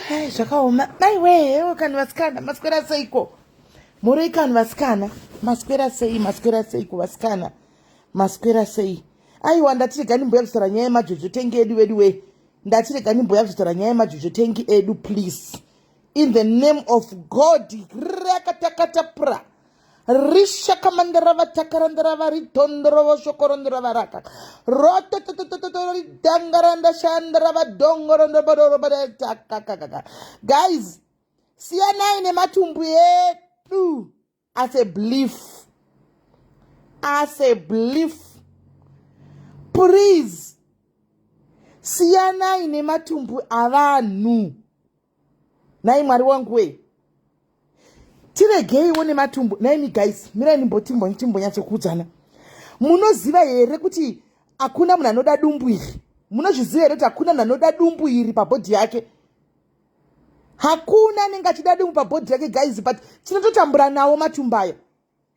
Hai, zvakaoma. Maiwe, hewo kani vasikana, maswera seiko? Mhoroi kani vasikana, maswera sei, maswera seiko vasikana, maswera sei? Aiwa, ndati rega ndimboya kuzotaura nyaya yemajojo tengi edu vedu we. Ndati rega ndimboya kuzotaura nyaya yemajojo tengi edu please. In the name of God, rakatakatapra. Rishakamandarava ritondorovo shokorondorava rotototototoridangaranda shandarava dongorondobodorobotakakakaka. Guys, siyanai nematumbu edu as a belief, as a belief, please siyanai nematumbu avanhu. Nhai Mwari wangu wee, tiregeiwo nematumbu. Nhaimi guys, mirai ndimbonyatsokuudzana. Munoziva here kuti hakuna munhu anoda dumbu iri? Munozviziva here kuti hakuna munhu anoda dumbu iri pabhodhi yake? Hakuna anenge achida dumbu pabhodhi yake guys, but tinototambura nawo matumbu aya.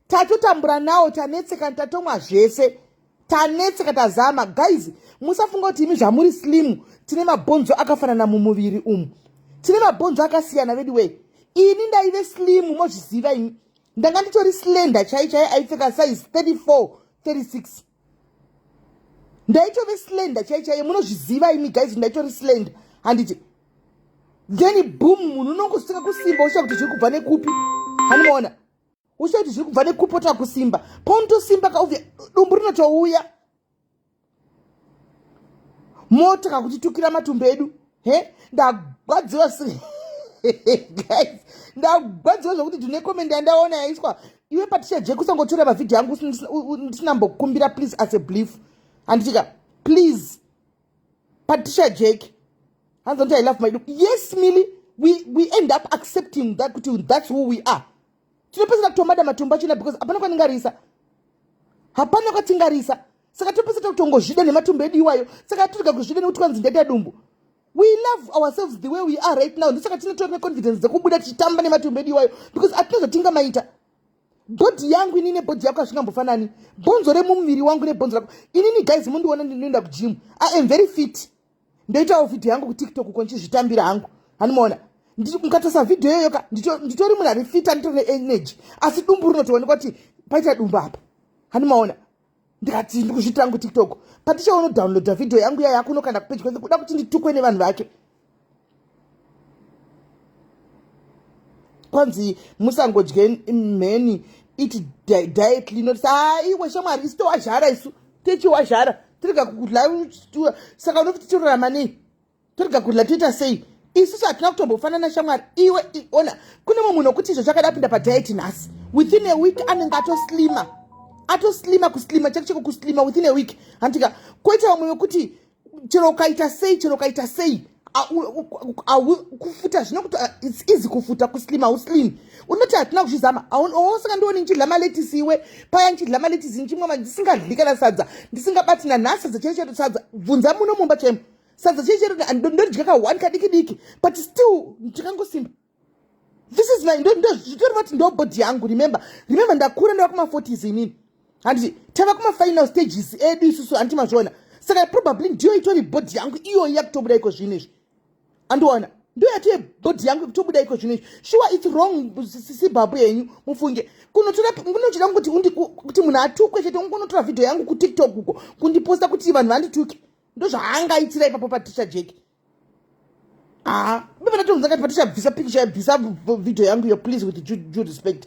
Tatotambura nawo, tanetseka, tatomwa zvese, tanetseka, tazama. Guys, musafunga kuti imi zvamuri slim tine mabhonzo akafanana mumuviri umu. Tine mabhonzo akasiyana vedu wei. Ini ndaive slim, mozviziva imi, ndanga nditori slender chai chai, aipfeka size 34 36. Ndaitove slender chai chai, munozviziva imi guys, ndaitori slender, handiti? Then boom, munhu unongosinga kusimba, usha kuti zviri kubva nekupi, hanimaona? Usha kuti zviri kubva nekupi, otava kusimba. Paunotosimba kauvya, dumbu rinotouya. Mota kakutitukira matumbu edu. He, ndagwadziwa guys, ndagwadziwa zvokuti ndine comment yandaona yaiswa. Iwe Patricia Jack, usangotora mavhidhiyo angu ndisina mbokumbira please, as a belief, handitika? Please, Patricia Jack, hanzi, "I love my look." Yes, Mili, we end up accepting that kuti that's who we are. Tinopesera kutomada matumbu achina because hapana kwatingarisa, hapana kwatingarisa. Saka topesera kutongozvida nematumbu edu iwayo. Saka tirega kuzvida nekuti kwanzi ndaita dumbu. We love ourselves the way we are right now. Ndosaka tinotora neconfidence dzekubuda tichitamba nematumbu edu iwayo, because hatina zvatingamaita. Bhodhi yangu inini nebhodhi yako hazvingambofanani. Bhonzo remumuviri wangu nebhonzo rako inini. Guys, mundiona ndinoenda kugym, I am very fit. Ndoitawo vhidhiyo yangu kuTikTok uko ndichizvitambira hangu, hanimaona? Mukatosa vhidhiyo iyoyo ka, nditori munhu ari fit, anditori neenergy, asi dumbu rinotoonekwa kuti paita dumbu apa, hanimaona? Ndikati ndikuzviitira hangu TikTok, patichaona downloada vhidhiyo yangu iya yakunokanda kupeji kwake kuda kuti nditukwe nevanhu vake. Kwanzi musangodye mheni, it dietly not. Aiwe shamwari, isu towazhara, isu tichiwazhara, tirega kudya. Saka unoti tichirarama nei? Torega kudya, toita sei? Isusu hatina kutombofanana shamwari. Iwe ona, kune mumwe munhu wekuti izvo chakada pinda padiet nhasi, within a week anenge atoslima, atoslima, kuslima chako cheko, kuslima within a week, handika? Koita vamwe wekuti chero ukaita sei, chero ukaita sei, kufuta zvino kuti it's easy kufuta, kuslima uslim. Unoti hatina kuzvizama. Saka ndioni ndichidla maletisi, iwe paya ndichidla maletisi, ndichimwa, ndisingadli kana sadza, ndisingabati nanhasi sadza chero chero. Sadza, bvunza muno mumba chaimo, sadza chero chero ndodya ka one kadiki diki, but still ndikangosimba. This is my, zvitori vati ndo body yangu. Remember, remember, ndakura, ndava kuma40s inini, handiti? Tava kumafinal stages edu isusu, handiti mazviona? Saka probably ndiyo itori body yangu iyoyi yakutobuda iko zvino izvi, andiona? Ndo yatoye body yangu kutobuda iko zvino izvi. Sure, it's wrong, sibhabu yenyu, mufunge. Kunotora kunochida kuti munhu atukwe chete, ungonotora vhidhiyo yangu kuTikTok uko kundiposta kuti vanhu vandituke. Ndo zvaangaitira ipapo Patricia Jack. Ah, bebe, ndatonza kati, "Patricia, bvisa picture, bvisa video yangu iyo, please, with due respect."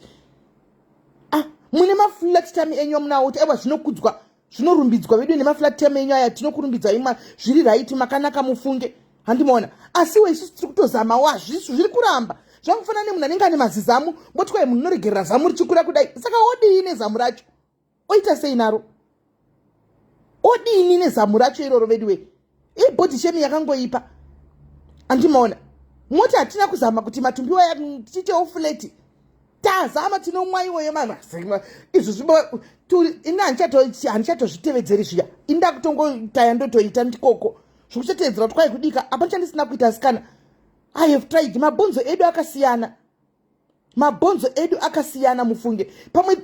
Ah, mune maflat tummy enyu amunawo kuti aiwa, zvinokudzwa, zvinorumbidzwa vedu nemaflat tummy enyu aya, tinokurumbidzai, zviri right, makanaka mufunge, handimaona? Asiwo isusu tiri kutozamawo, hazvisi zviri kuramba. Zvangofanana nemunhu anenge ane mazizamu, moti kwai munhu unoregerera zamu richikura kudai. Saka wodii nezamu racho? Oita sei naro? Odini nezamu racho iroro veduwe? Ibody shaming yakangoipa, andimaona? Moti hatina kuzama kuti matumbi waya tiitewo flat. Tazama, tinomwa iwoyo izvo zvibo. Ini handichatozvitevedzeri zviya. Inda kutongotaya, ndotoita ndikoko zvokuchatevedzera kuti kwai kudika apa chandisina kuita. Asikana, I have tried. Mabhonzo edu akasiyana, mabhonzo edu akasiyana mufunge. Pamwe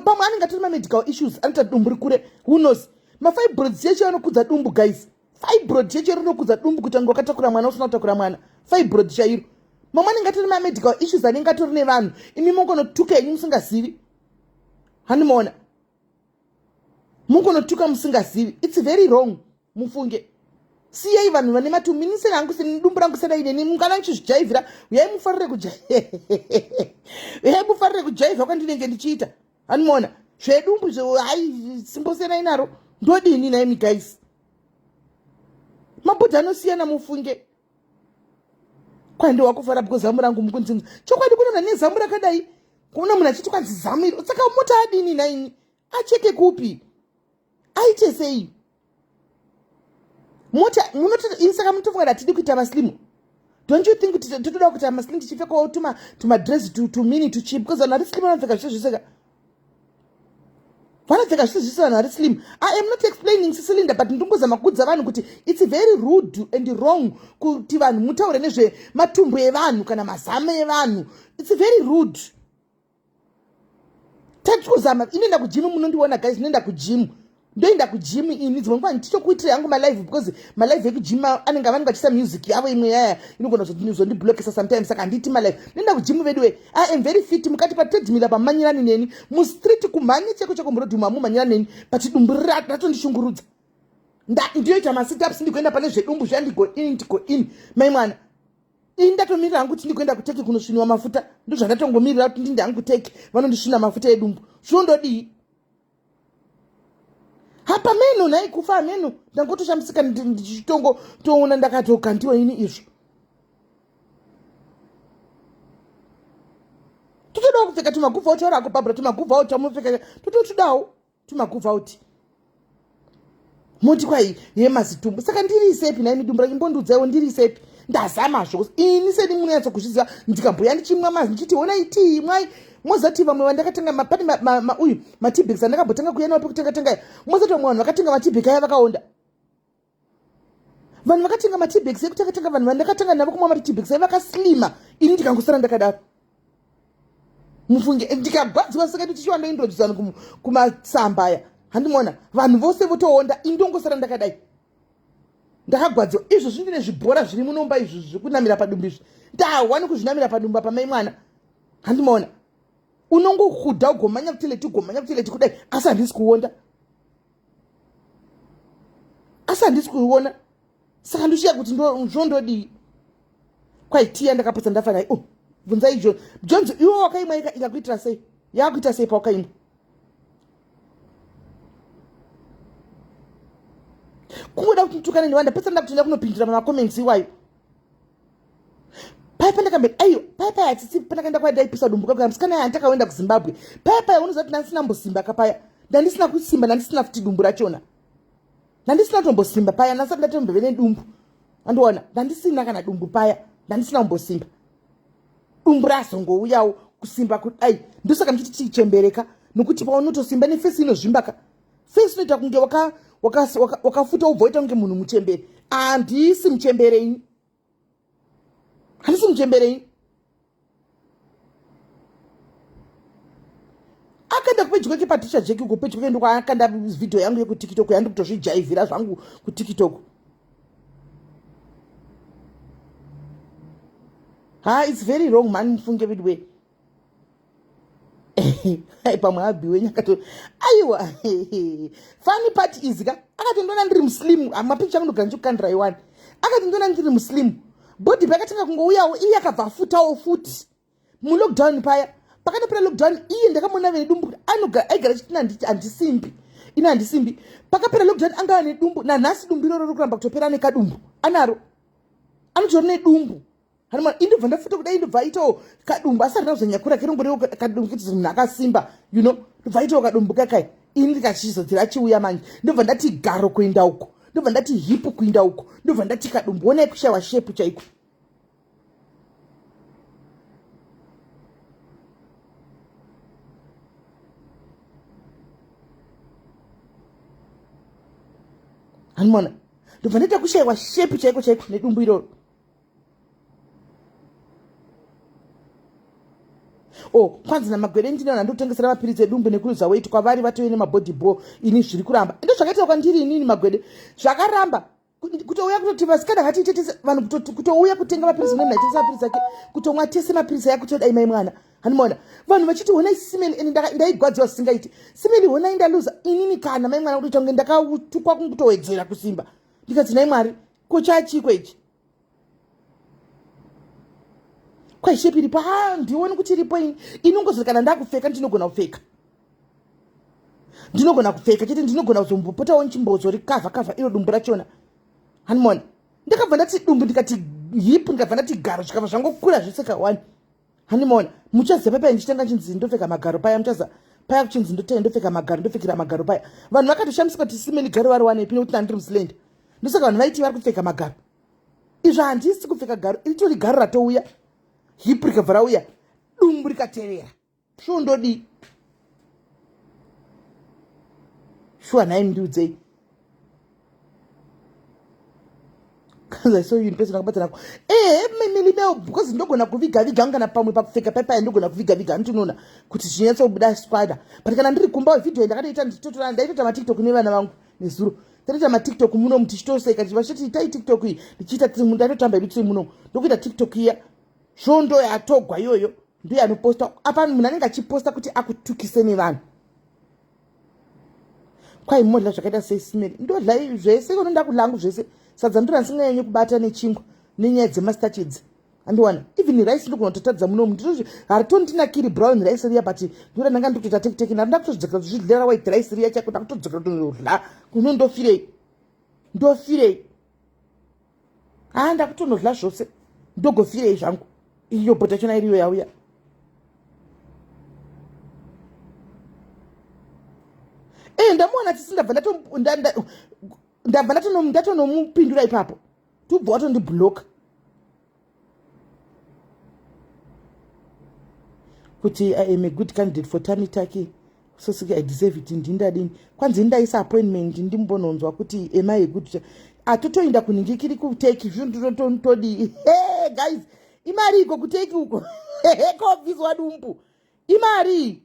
pamwe anenge atori mamedical issues anoita dumbu rikure, who knows? Mafibroids cheche anokudza dumbu guys, fibroid cheche rinokudza dumbu, kuti ange wakatakura mwana, usina kutakura mwana. Fibroid chairo. Mamwe anenge atori mamedical issues anenge atori nevanhu. Imi mongonotuka henyu musingazivi. Handimaona. Mungonotuka musingazivi. It's very wrong. Mufunge. Siyai vanhu vane matumbu. Ini sena hangu seni dumbu rangu sena ineni mukana ndichizvijaivhira. Uyai mufarire kujaivha. Uyai mufarire kujaivha kwandinenge ndichiita. Handimaona. Zvedumbu zve hai simbo sena inaro. Ndodini naimi guys? Mabhodhi anosiyana mufunge. Kwandi wakufara because zamu rangu mukunzinza. Chokwadi kune munhu ane zamu rakadai. Kuona munhu achiti kwanzi zamu iro. Saka mota adini naini? Acheke kupi? Aite sei? Mota munoti ini saka munotofunga kuti hatidi kuita maslimu. Don't you think kuti totoda kuita maslim tichipfekawo tuma tuma dress tu tu mini tu cheap because vanhu vari slim vanopfeka zvese zvese ka. Vanopfeka zvese zvese vanhu vari slim. I am not explaining Sisilinda but ndingozama kuudza vanhu kuti it's very rude and wrong kuti vanhu mutaure nezve matumbu evanhu kana mazamu evanhu. It's very rude. Tatikuzama inoenda kujimu munondiona guys inoenda kujimu. Ndoenda kujimu ini dzimwe nguva ndichitokuitira yangu malive because malive ekujimu anenge avanenge vachiisa music yavo imwe yaya inogona kuzondiblokesa sometimes saka handiiti malive. Ndoenda kujimu veduwe. I am very fit mukati patreadmill apa mumanyirani neni mustreet kumhanya cheko cheko muroad umu hamumanyirani neni but dumbu ratondishungurudza. Ndinoita masitups ndigoenda pane zvedumbu zviya ndigo in ndigo in mai mwana. Ini ndatomirira hangu kuti ndigoenda kuteki kunosviniwa mafuta ndozvandatongomirira kuti ndinde hangu kuteki vanondisvina mafuta edumbu. Zvondodii? Hapa meno nhai kufa ameno ndangotoshamisika ndichitongo toona ndakatokandiwa ini izvo. Totodawo kupfeka tumaguvha utaura hako Barbara tumaguvha utamupfeka tototudawo tumaguvha uti. Moti kwai yemazitumbu saka ndiriisepi nhai midumbu ranyu mbondiudzaiwo ndiriisepi ndazama zvose ini seni munonyatso kuzviziva ndikamboya ndichimwa mazi ndichiti honai tii imwai mozati vamwe vandakatenga pane uyu matibeks andakambotanga kuya nawo pekutenga tenga mozati vamwe vanhu vakatenga matibek aya vakaonda vanhu vakatenga matibeks ekutanga tenga vanhu vandakatanga navo kumwa matibeks aya vakaslima ini ndikangosara ndakadaro mufunge ndikagwadziwa saka ndichichiwa ndointroduce vanhu kumatsamba aya handimuona vanhu vose votoonda ini ndongosara ndakadai ndakagwadziwa izvo zvindine zvibhora zviri munomba izvo zvekunamira padumbu izvi ndahwa nekuzvinamira padumbu apa mai mwana handimaona unongohuda ugomanya kuteleti ugomanya kuteleti kudai asi handisi kuonda asi handisi kuona saka ndoshiya kuti zvondodii kwaitiya ndakapotsa ndafa naye oh bvunzai john jones iwe wakaimwa ikakuitira sei yakuita sei pawakaimwa kungoda kuti nditukane nevanhu ndapotsa nda kuti nda kunopindura pamacomments iwayo paya pandakambe aiwa paya paya hatsitsi pandakaenda kwaya ndaipisa dumbu kakaya musikana aya ndakaenda kuzimbabwe paya paya unoziva kuti ndandisina mbosimba kapaya ndandisina kusimba ndandisina futi dumbu rachona ndandisina kutombosimba paya ndasati ndatombove nedumbu andiona ndandisina kana dumbu paya ndandisina kumbosimba dumbu razongouyawo kusimba kudai ndosaka ndichiti tichembereka nokuti paunotosimba nefesi inozvimbaka fesi inoita kunge wakafuta wobva waita kunge munhu muchembere handisi muchembere ini handisi muchembere ini akaenda kupedyo kwake paticha jeki uko pedyo kwake ndokwaakanda vhidhiyo yangu yekutiktok yandi kutozvijaivhira zvangu kutiktok ha its very wrong mani mufunge veduwe pamwe abhi wenyu akato aiwa funny part is ka akati ndona ndiri muslim ah, mapicha angu ndogara ndichikukandira iwani akati ndona ndiri muslim body pakatanga kungouyawo iye akabva afutawo futi mulockdown paya pakatopera lockdown iye ndakamuona vene dumbu anogara aigara achiti handisimbi ini handisimbi pakapera lockdown anga ane dumbu nanhasi dumbu iroro rikuramba kutopera nekadumbu anaro anotori nedumbu hanima indobva ndafuta kudai indobva aitawo kadumbu asi harina kuzonyakura kerongoriwo kadumbu kiti munhu akasimba you know ndobva aitawo kadumbu kakai ini ndikachizodzira achiuya manje ndobva ndati garo kuenda uko ndobva ndati hipu kuenda uko ndobva ndati kadumbu onai kushaiwa shepu chaiko hanimona ndobva ndaita kushaiwa shepu chaiko chaiko nedumbu iroro o oh, kwanzi namagwere ndine vanhu andikutengesera mapiritsi edumbu nekuruza weight kwavari vatove nemabody ball ini zviri kuramba ndo zvakaita kwandiri inini magwede zvakaramba. Kutouya kutoti vasikana ngatiite tese vanhu kutouya kutenga mapirisi mune ndaitengesa mapirisi ake kutomwa tese mapirisi aya kutodai mai mwana handimaona vanhu vachiti honai simeni ende ndaigwadziwa zvisingaiti simeni honai ndaluza inini kana mai mwana kutoita kunge ndakatukwa kutowedzera kusimba ndikati nai mwari ko chachiko ichi kwaishepi iripo ha ndioni kuti iripo ini ini ungozoti kana ndakupfeka ndinogona kupfeka ndinogona kupfeka chete ndinogona kuzombopotawo nchimbozorikavha kavha iro dumbu rachona hanimona ndakabva ndati dumbu ndikati hip ndikabva ndati garo zvikabva zvangokura zvese kawani hanimona muchaziva paya ndichitanga chinzi ndopfeka magaro paya muchaziva paya kuchinzi ndotanga ndopfeka magaro ndopfekera magaro paya vanhu vakatoshamisika kuti simeni garo vari wanepi nekuti ndandiri musilenda ndosaka vanhu vaiti vari kupfeka magaro izvo handisi kupfeka garo iritori garo ratouya hip rikabva rauya dumbu rikatevera shuwa ndodii shuwa nhai ndiudzei kanzi i saw you in person akabatana nako ehe milimeo because ndogona kuviga viga kana pamwe pakupfeka paipaya ndogona kuviga viga andinoona kuti zvinyatsobuda squada but kana ndiri kumba video ndakatoita ndichitotora ndaitoita matiktok nevana vangu nezuro tatoita matiktok munomu tichitoseka tichivachiti itai tiktok iyi ndichiita ndaitotamba hedu tiri munomu ndokuita tiktok iya svondo yatogwa iyoyo ndiyo anoposta apa munhu anenge achiposta kuti akutukise nevanhu kwai modla zvakaita sei simeri ndodla zvese kono ndakulangu zvese sadza ndora ndisinganyanye kubata nechingwa nenyaya dzemastachi idzi andiwana even rice ndogona kutotadza munomu ndinozvi haritondinakiri brown rice riya but ndora ndanga ndikutoita tekiteki naro ndakutodzokera kuzvidlera white rice riya chaiko ndakutodzokera kutondodla kuno ndofirei ndofirei haa ndakutonodla zvose ndogofirei zvangu iyo bota chona iriyo yauya e ndamuona tisi ndabva ndabva ndatonomupindura ipapo tubva watondibloka kuti i am a good candidate for tummy tucky so siki i deserve it ndindadini kwanzi ndaisa appointment ndimbononzwa kuti am i a good atotoinda kuningikiri kuteki zvintotodii hey guys imari iko kuteki uko kobviswa dumbu imari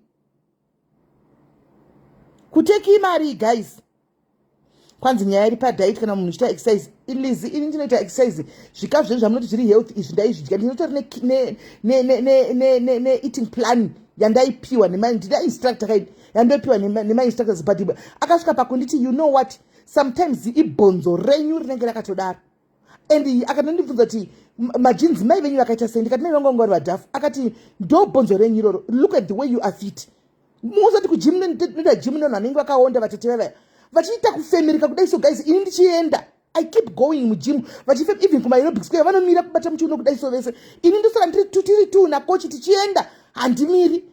kuteki imari guys kwanzi nyaya iri padiet kana munhu uchiita exercise ilizi ini ndinoita exercise zvikafu zvenyu zvamunoti zviri health izvi ndaizvidya ndinotori neeating plan yandaipiwa ndina instructor kaini yandopiwa nemainstructors but akasvika pakunditi you know what sometimes ibhonzo renyu rinenge rakatodaro and akatondibvunza kuti majinzi mai venyu vakaita sei ndikati mai vangu vanga vari vadhafu akati ndo bhonzo renyu iroro look at the way you are fit musati kugym noita gym nevanhu vanenge vakaonda vatete vavaya vachiita kufemereka kudai so guys ini ndichienda i keep going mugym vachife even kumaerobics kuya vanomira kubata muchiuno kudai so vese ini ndosara ndiri tiri two nakochi tichienda handimiri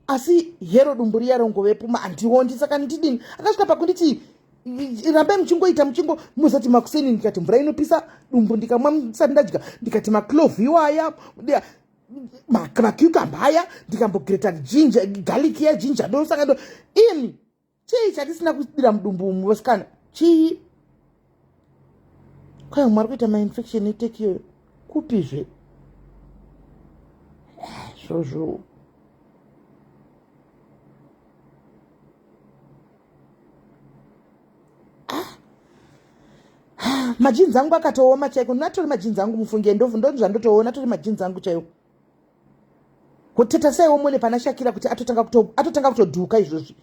asi hero dumbu riya rongovepo handiondi saka ndidini akasvika pakunditi rambai muchingoita muchingo muzati makuseni ndikati mvura inopisa dumbu ndikamwa ndisati ndadya ndikati maclove iwaya macucumber aya ndikambogreta ginger garlic ya ginger ndosaka ndo imi chii chatisina kudira mudumbu umu vasikana chii kwai mwari kuita mainfection eteki iyoyo kupizve eh, zvozvo ah. ah, majinzi angu akatooma chaiko natori majinzi angu mufunge ndovu ndozvandotoona atori majinzi angu chaiwo kuteta saiwo mone pana shakira kuti atotanga kutodhuka izvozvi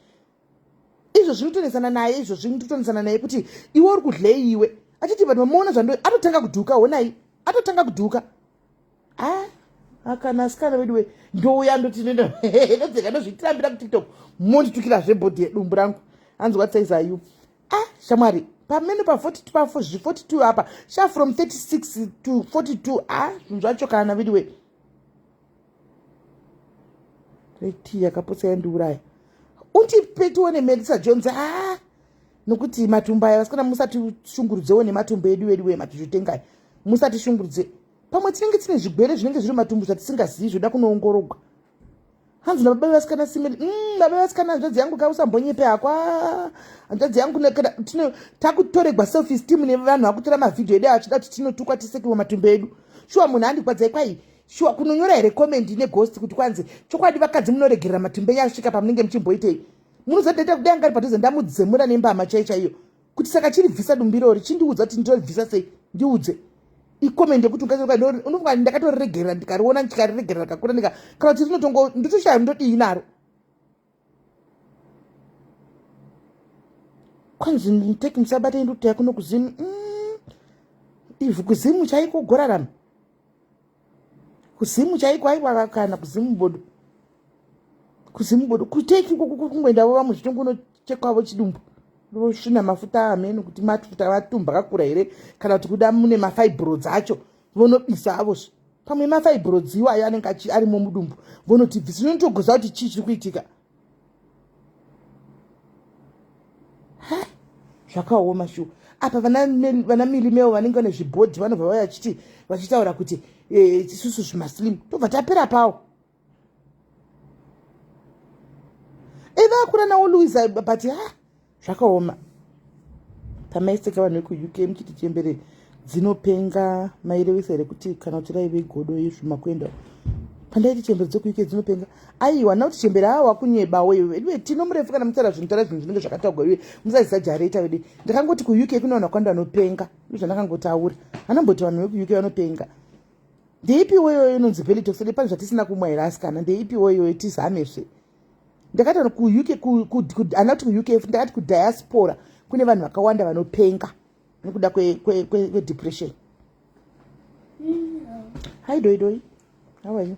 izvo zvinotonesana naye izvo zvinotonesana naye kuti iwe uri kudlei iwe achiti vanhu vamuona zvando atotanga kudhuka honai atotanga kudhuka a ah, akana asikana vedu we ndouya ndoti ndodzeka ndozvitirambira kutiktok monditukira zvebhodhi yedumbu rangu hanzi what size are you ah shamwari pamene pa42 apa sha from 36 to 42 ah zvinhu zvacho kana vedu we reti yakapotsa yandiuraya undipe tione melissa jones ah nokuti matumbu aya vasikana musatishungurudzewo nematumbu edu vedu we matizvitengai musatishungurudze pamwe tinenge tine zvigwere zvinenge zviri matumbu zvatisingazivi zvoda kunoongorogwa hanzi nababa vevasikana simili mm, baba vevasikana hanzvadzi yangu ka usambonyepe hako ah, hanzvadzi yangu takutoregwa self esteem nevanhu vakutora mavhidhiyo edu achida kuti tinotukwa tisekiwa matumbu edu shuwa munhu andigwadzai kwai shuwa kunonyora here comment neghost kuti kwanzi chokwadi vakadzi munoregerera matumbu enyu asvika pamunenge muchimboitei munozotoita kudai angari padhuze ndamudzemura nembama chai chaiyo Kuti saka chiribvisa dumbu irori, chindiudza kuti ndoribvisa sei, ndiudze icomment yekuti unofunga ndakatoriregerera ndikariona ndikariregerera kakura ndika kana kuti rinotongo ndotoshaya ndodii naro. Kwanzi take musabate ndoto yako nokuzimu ivhu kuzimu chaiko gorarama kuzimu chaiko aiwa kana kuzimu bodo kuzimu bodo kuteki ikoko kungoenda vo vamwe zvitongonochekwavo chidumbu vosvina mafuta ameno kuti mafuta vatumba akakura here kana kuti kuda mune mafibroids acho vonobisa avozve pamwe mafibroids iwayo anenge arimo mudumbu vonotibvisa zvinotogoza kuti chii chiri kuitika. Zvakaoma shuwa. Apa vana milimeo vanenge vane zvibhodhi vanobva vauya vachiti vachitaura kuti eh, isusu zvimaslim tobva tapera pawo. Evakura nawo Louisa but ha zvakaoma. Pamaiseka vanhu vekuUK muchiti chembere dzinopenga mairevesa here kuti kana kuti raive godo izvi makuenda pandaiti chembere dzekuUK dzinopenga aiwa na kuti chembere awa kunyebawo iwe iwe tino murefu kana mutaura zvinhu taura zvinhu zvinenge zvakataurwa iwe musazisajareta vedu ndakangoti kuUK kune vanhu vakawanda vanopenga ndozvandakangotaura anamboti vanhu vekuUK vanopenga ndeipiwo iyoyo inonzi belitox pane zvatisina kumwa here asikana ndeipiwo iyoyo tizamezve ndakati kuUK anati kuUK ndakati kudiaspora kune vanhu vakawanda vanopenga nekuda kwedepression. Hi doi doi, how are you?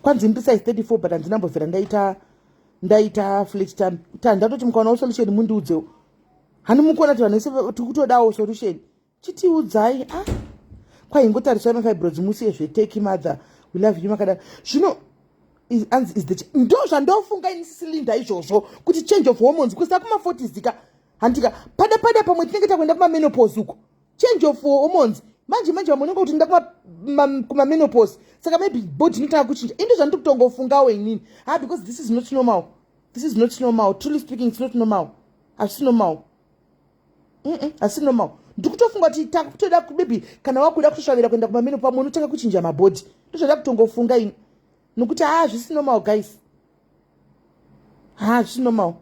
Kwanzi ndiri size 34 but handina mbobvira ndaita ndaita flat tummy. Ndatoti mukaonawo solution mundiudzewo. Hani mukuona kuti vanhu vese tiri kutodawo solution. Chitiudzai ah kwaingotariswa mafibroids musiye zveteki mother we love you makadaro zvino anzi is the ndo zvandofunga ini sisilinda izvozvo kuti change of hormones kusa kuma-40s ka handika pada pada pamwe tinenge takuenda kumamenopause uko change of hormones manje manje vamwe unenge kuti nda kumamenopause saka maybe body inotanga kuchinja ini ndozvandiri kutongofungawo inini ha because this is not normal, this is not normal, truly speaking it's not normal, hazvisi normal. Asi normal ndikutofunga kuti takutoda maybe kana wakuda kutosvavira kuenda kumameno pamwe unotanga kuchinja mabhodhi ndozvada kutongofunga ini nokuti haa zvisi normal guys, haa zvisi normal.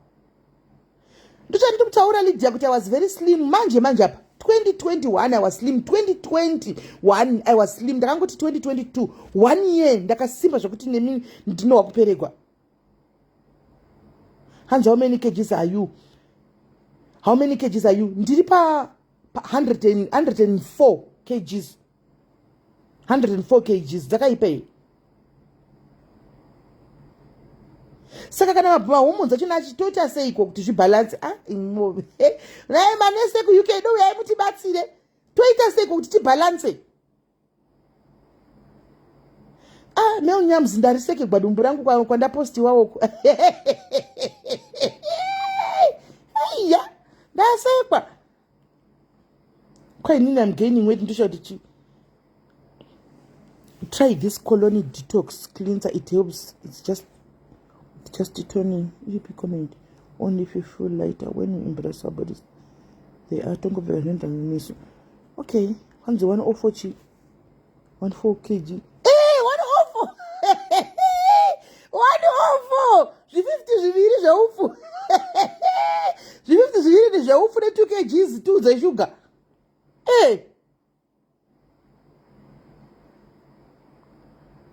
Ndochandiri kutaura Lydia kuti I was very slim manje manje apa 2021 I was slim, 2021 I was slim. Ndakangoti 2022 one year ndakasimba zvekuti nemi ndinowa kuperegwa. Hanzi how many kgs are you, how many kgs are you? Ndiri pa 104 kgs, 104 kgs dzakaipa iyi. Saka kana mahormones achona achitoita seiko kuti zvibalance? Ah, nai manese kuUK douyai mutibatsire, toita seiko kuti tibalance? Ah, melnyams ndarisekegwa dumbu rangu kwandapostiwawoku. Aiya ndasekwa kwainini. I'm gaining weight ndosha kuti chi try this colony detox cleanser, it helps. It's just toning ipi comment only if you feel lighter when you embrace our bodies they are tongobvira zvinoenda nesu. Okay, hanzi 104 chi 14 kg, eh, 104, 104 zvi50 zviviri zveupfu, zvi50 zviviri zveupfu ne2 kgs 2 dzeshuga. Eh,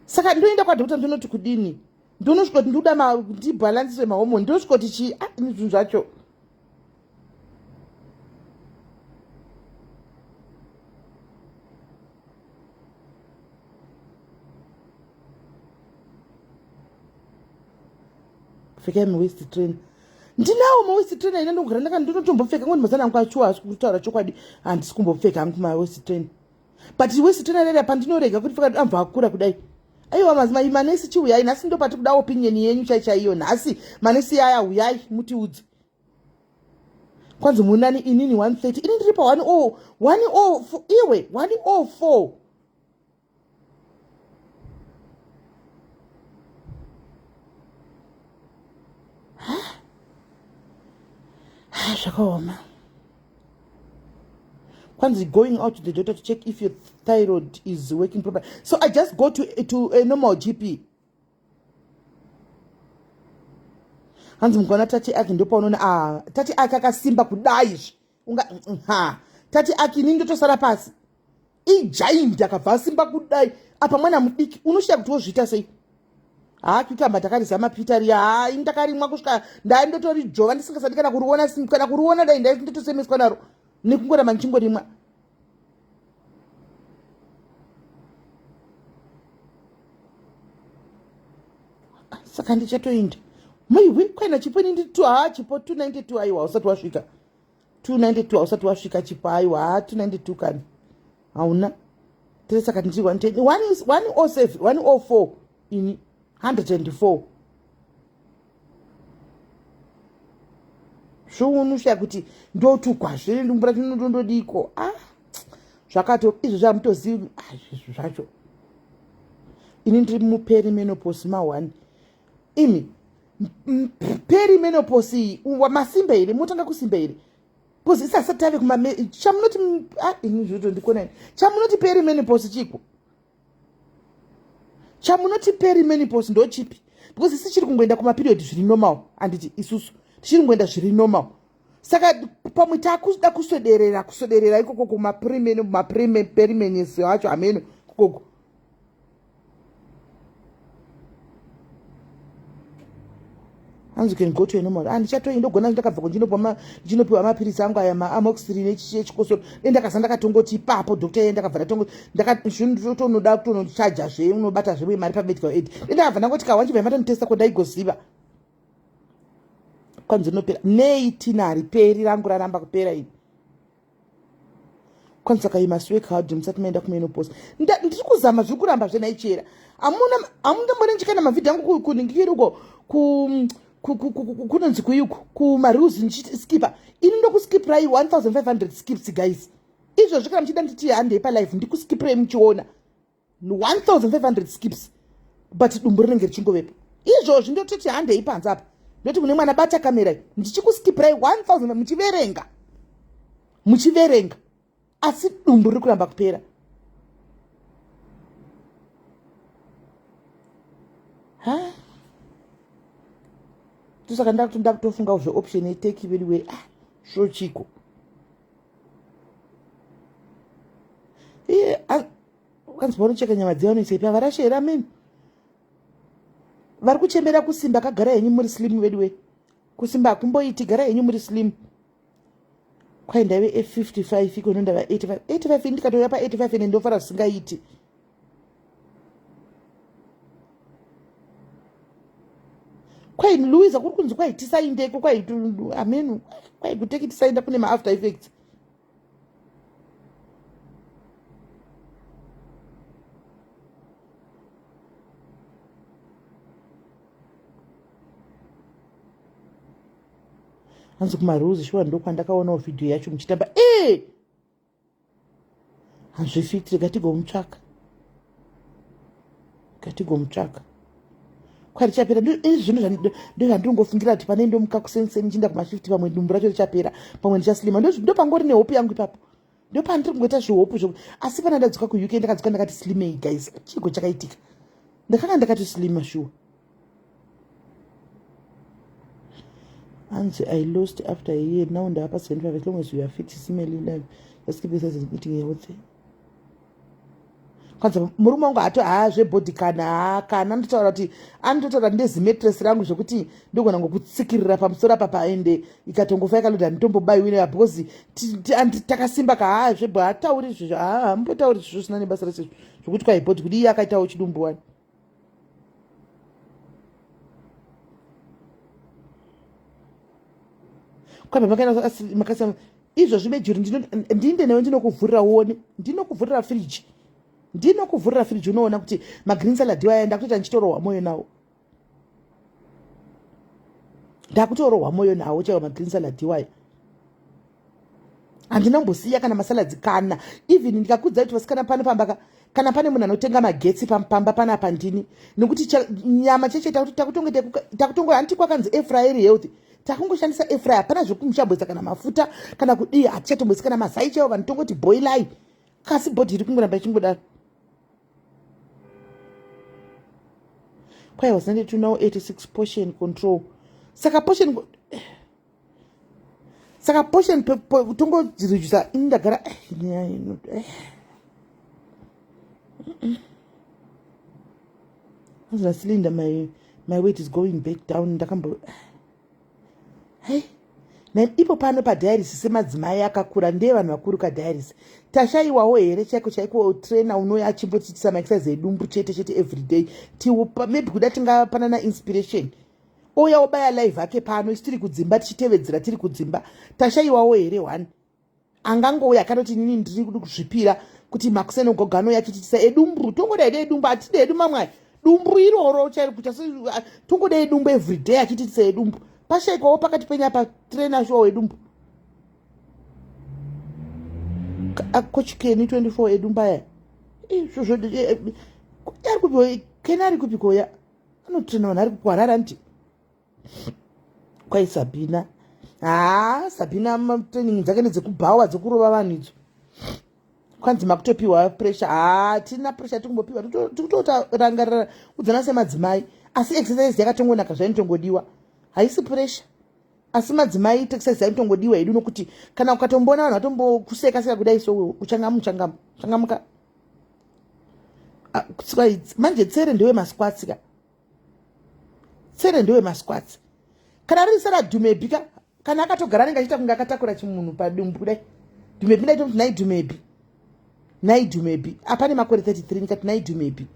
saka ndoenda kwadhokta ndinoti kudini? Ndonosvika kuti ndoda ndibhalansise mahormone, ndosvika kuti chii? Ah, ini zvinhu zvacho pfekai mawaist trainer. Ndinawo mawaist trainer ina ndogara ndaka ndinotombopfeka ngoni mazana angu achiwa asi kutaura chokwadi handisi kumbopfeka hangu mawaist trainer, but waist trainer rera pandinorega kuti pfeka ambva akura kudai. Aiwa manesi chiuyai nhasi, ndopati kuda opinion yenyu chai chaiyo nhasi. Manesi aya uyai mutiudze. Kwanzi munani? Inini 130, ini ndiri pa 1 1 iwe 104. Zvakaoma. Kwanzi going out to the doctor to check if your thyroid is working properly. So I just go to a normal GP. Hanzi mukaona Tati Aki ndopaunoona, ah, Tati Aki akasimba kudai izvi unga ha Tati Aki ini ndotosara pasi. Igiant akabva asimba kudai apa mwana mudiki unoshaya kuti wozviita sei. Haa cucumber ndakarizama Peter riya, haa ini ndakarimwa kusvika ndai ndotoridzvova ndisingasadi kana kuriona, kana kuriona dai ndai ndotosemeswa naro nekungoramba ndichingorimwa. Saka ndichatoinda maiwe kwaina Chipo ini ndi haa Chipo 292 aiwa usati wasvika 292 hausati wasvika Chipo aiwa haa 292 kani hauna tiri saka ndiri 107 104 ini 104 zvounoshaya kuti ndotukwazve ndombura ndodiko ah zvakato izvo zvamutozivi ah, izvo zvacho ini ndiri muperimenoposi ma1 imi perimenoposi iyi masimba here motanga kusimba here bcause isasati tave kuma chamunoti ah, ini zvotondikona ini chamunoti perimenoposi chiko chamunoti perimenoposi ndochipi because isi chiri kungoenda kumaperiod zviri normal handiti isusu tichiri kungoenda zviri normal saka pamwe takuda kuswederera kuswederera ikoko kumaperimeniso acho hameno ikoko hanzi can go to a normal ah ndichatoi ndogona ndakabva ko ndichinopiwa mapiritsi angu aya maamoxilin echikosoro dei ndakaza ndakatongoti ipapo doctor iye ndakabva ndatongo ndakatonoda kutonochaja zve unobata zve mari pamedical aid dei ndakabva ndangoti kawanchibva matonitesta ko ndaigoziva kwanzi rinopera nei tina hariperi rangu raramba kupera ini kwanzi saka you must work hard musati maenda kumenopause ndiri kuzama zviri kuramba zvenaichera amuna mbone mavhidhi angu kuningiri uko kunonzi kuiuko kumarules ndichiskipa ini ndokuskipirai 1500 skips guys izvozvi kana muchida nditi handei palive ndikuskipirai muchiona 1500 skips but dumbu rinenge richingovepo izvozvi ndototi handei panze apa ndoti kune mwana bata kamera ndichikuskipirai 1000 muchiverenga muchiverenga asi dumbu riri kuramba kupera ha tosaka ndakutofunga zveoption yeteki vediwe ah svochiko iye ukanzi paunocheka nyama dziya unoiseipi havarashe here ameni vari kuchembera kusimba kagara henyu muri slim veduwe kusimba hakumboiti gara henyu muri slim kwai ndaive e55 iko ndava 85 85 ndikatouya pa 85 ende ndofara zvisingaiti kwai louisa kuri kunzi kwai tisaindeko kwai amenu kwai kuteki tisainda kune maafter effects hanzi kumaruzi shuwa ndokwandakaonawo vhidhiyo yacho muchitamba e eh! Hazvifiti rega tigomutsvaka rega tigomutsvaka kwa richapera izvi zvinhu ndozvandinongofungira kuti pane ndomuka kuseniseni ndichienda kumashifti pamwe dumbu racho richapera pamwe ndichaslima ndopangori nehope yangu ipapo ndopandiri kungoita zvihope zvo asi pana ndadzoka kuuk ndakadzoka ndakati slimei guys chiiko chakaitika ndakanga ndakati slima shuwa Hanzi I lost after a year now ndava 75 as long as you are fit smelly life just keep yourself and eating healthy. Kwanza murume wangu hato haa zvebody kana haa kana anototaura kuti anototaura ndezimetress rangu zvekuti ndogona ngokutsikirira pamusoro apa paende ikatongofa yakaloda handitombobaiwi neya because takasimba ka haa zvebo haatauri izvozvo haa hambotauri izvozvo zvisina nebasa rese zvekuti kwaibody kuti iye akaitawo chidumbu wani kwabva makaenda makasiyana izvozvi bejuri ndinde newe ndinokuvhurira uone ndinokuvhurira firiji ndinokuvhurira firiji unoona kuti magreen salad iwaya ndakutoita ndichitorohwa mwoyo nawo ndakutorohwa mwoyo nawo chaiwo magreen salad iwaya handina kumbosiya kana masaladzi kana even ndikakudza kuti vasikana pano pamba kana pane munhu anotenga magetsi pamba panapa ndini nekuti nyama cheche takutongo hanti kwakanzi airfryer iri healthy takungoshandisa airfryer hapana zvekumuchamboisa kana mafuta kana kudii hatichatomboisi kana mazai chaiwo vanhu tongoti boilai kasi bhodhi iri kungoramba ichingodaro kwai was 92 now 86 portion control. Saka portion, saka portion tongodzirujusa ini ndagara eh, nyaya ino eh. Azra cylinder, my weight is going back down. Ndakambo hey ipo pano padiaris semadzimai akakura ndeye vanhu vakuru kadiaris tashaiwawo here chaiko chaiko trainer unouya achimbotiitisa maexercise edumbu chete chete everyday tiupa maybe kuda tingapanana inspiration ouya obaya live ake pano isu tiri kudzimba tichitevedzera tiri kudzimba tashaiwawo here one angangouya akanoti inini ndiri kuda kuzvipira kuti makuseni gogo anouya achitiitisa edumbu tongoda hedu edumbu hatidi hedu mamwe aya dumbu iroro chairo kuita tongoda edumbu everyday achitiitisa edumbu pashaikwawo pakati penyu apa trainer shuwa wedumbu coach Kenny 24 edumbu aya izvozvo eh, eh, ari kupi Kenny ari kupi koya anotraina vanhu ari kuharare anti kwai Sabina haa Sabina training dzake ndedzekubhawa dzekurova vanhu idzo kwanzi makutopiwa pressure haa tina pressure tikumbopiwa tikutorangarira udzana semadzimai asi exercise yakatongonaka zvainotongodiwa haisi pressure asi madzimai exercise yainotongodiwa hedu nokuti kana ukatomboona vanhu vatombokuseka seka kudai so uchangamu changamu changamuka ah, manje tsere ndewe masquats ka tsere ndewe masquats kana riri sara dhumebi ka kana akatogara anenge achiita kunge akatakura chimunhu padumbu kudai dhumebi ndaitomuti nhai dhumebi nhai dhumebi apane makore 33 ndikati nhai dhumebi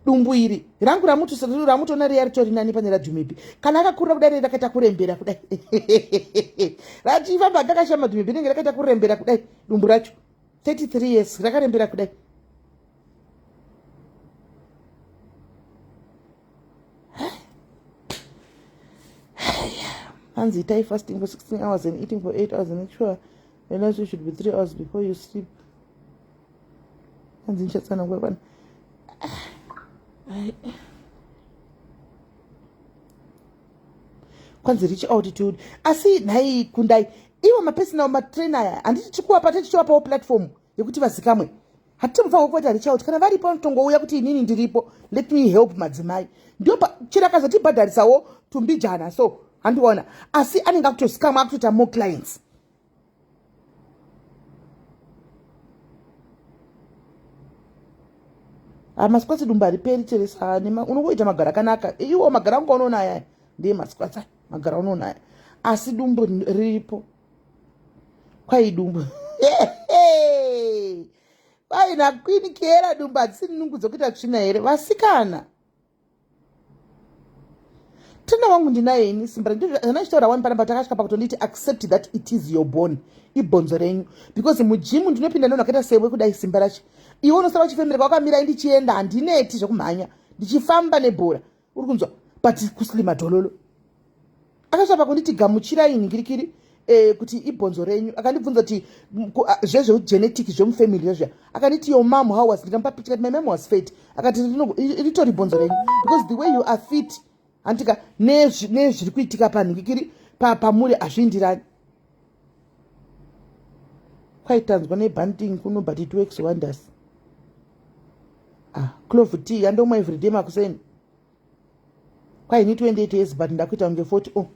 dumbu iri rangu ramutoona riya ritori nani pane radhumebi kana akakurira kudai rei rakaita kurembera kudai rachifamba kakashama dhumebi rinenge rakaita kurembera kudai dumbu racho 33 years rakarembera kudai hanzi itai fasting for 16 hours and eating for 8 hours and make sure your lunch should be 3 hours before you sleep hanzi ndichatsanangura pana kwanzi reach out to asi nhai kundai ivo mapersonal matrainer aya handiti tikuwapa tichiwapawo platform yekuti vazikamwe hatitomufanirwa kuvaita reach out kana varipo vanotongouya kuti inini ndiripo let me help madzimai ndio chero akazotibhadharisawo tumbijana so handiona asi anenge akutozikamwa akutoita more clients ah, masquats dumba hariperi teresa unongoita magara akanaka iwo magara angu unoona aya ndiye masquats aya magara unoona aya asi dumbu riripo kwai dumbu kwai nakwini kera dumbu hadzisi nungu dzokuita tsvina here vasikana tena wangu ndinaye ini simba ndandachitaura wani panapa takasvika pakutonditi accept that it is your bone ibhonzo renyu because mujimu ndinopinda neunhu akaita sewe kudai simba racho iwe unosara uchifemereka wakamira ndichienda handineti zvekumhanya ndichifamba nebhora uri kunzwa but kuslima dhololo akasvika pakunditi gamuchirai nhingirikiri eh, kuti ibhonzo renyu akandibvunza kuti zvezveugenetic zvemufamily zvezviya akanditi your mom how was ndikamupa picture kati my mom was fit akati ritori bhonzo renyu because the way you are fit handitika nezviri kuitika panhingikiri pamuri hazviindirani kwaitanzwa nebanting kuno but it works wonders ah, clove tea yandomwa everyday makuseni kwaini 28 years but ndakuita kunge 40 oh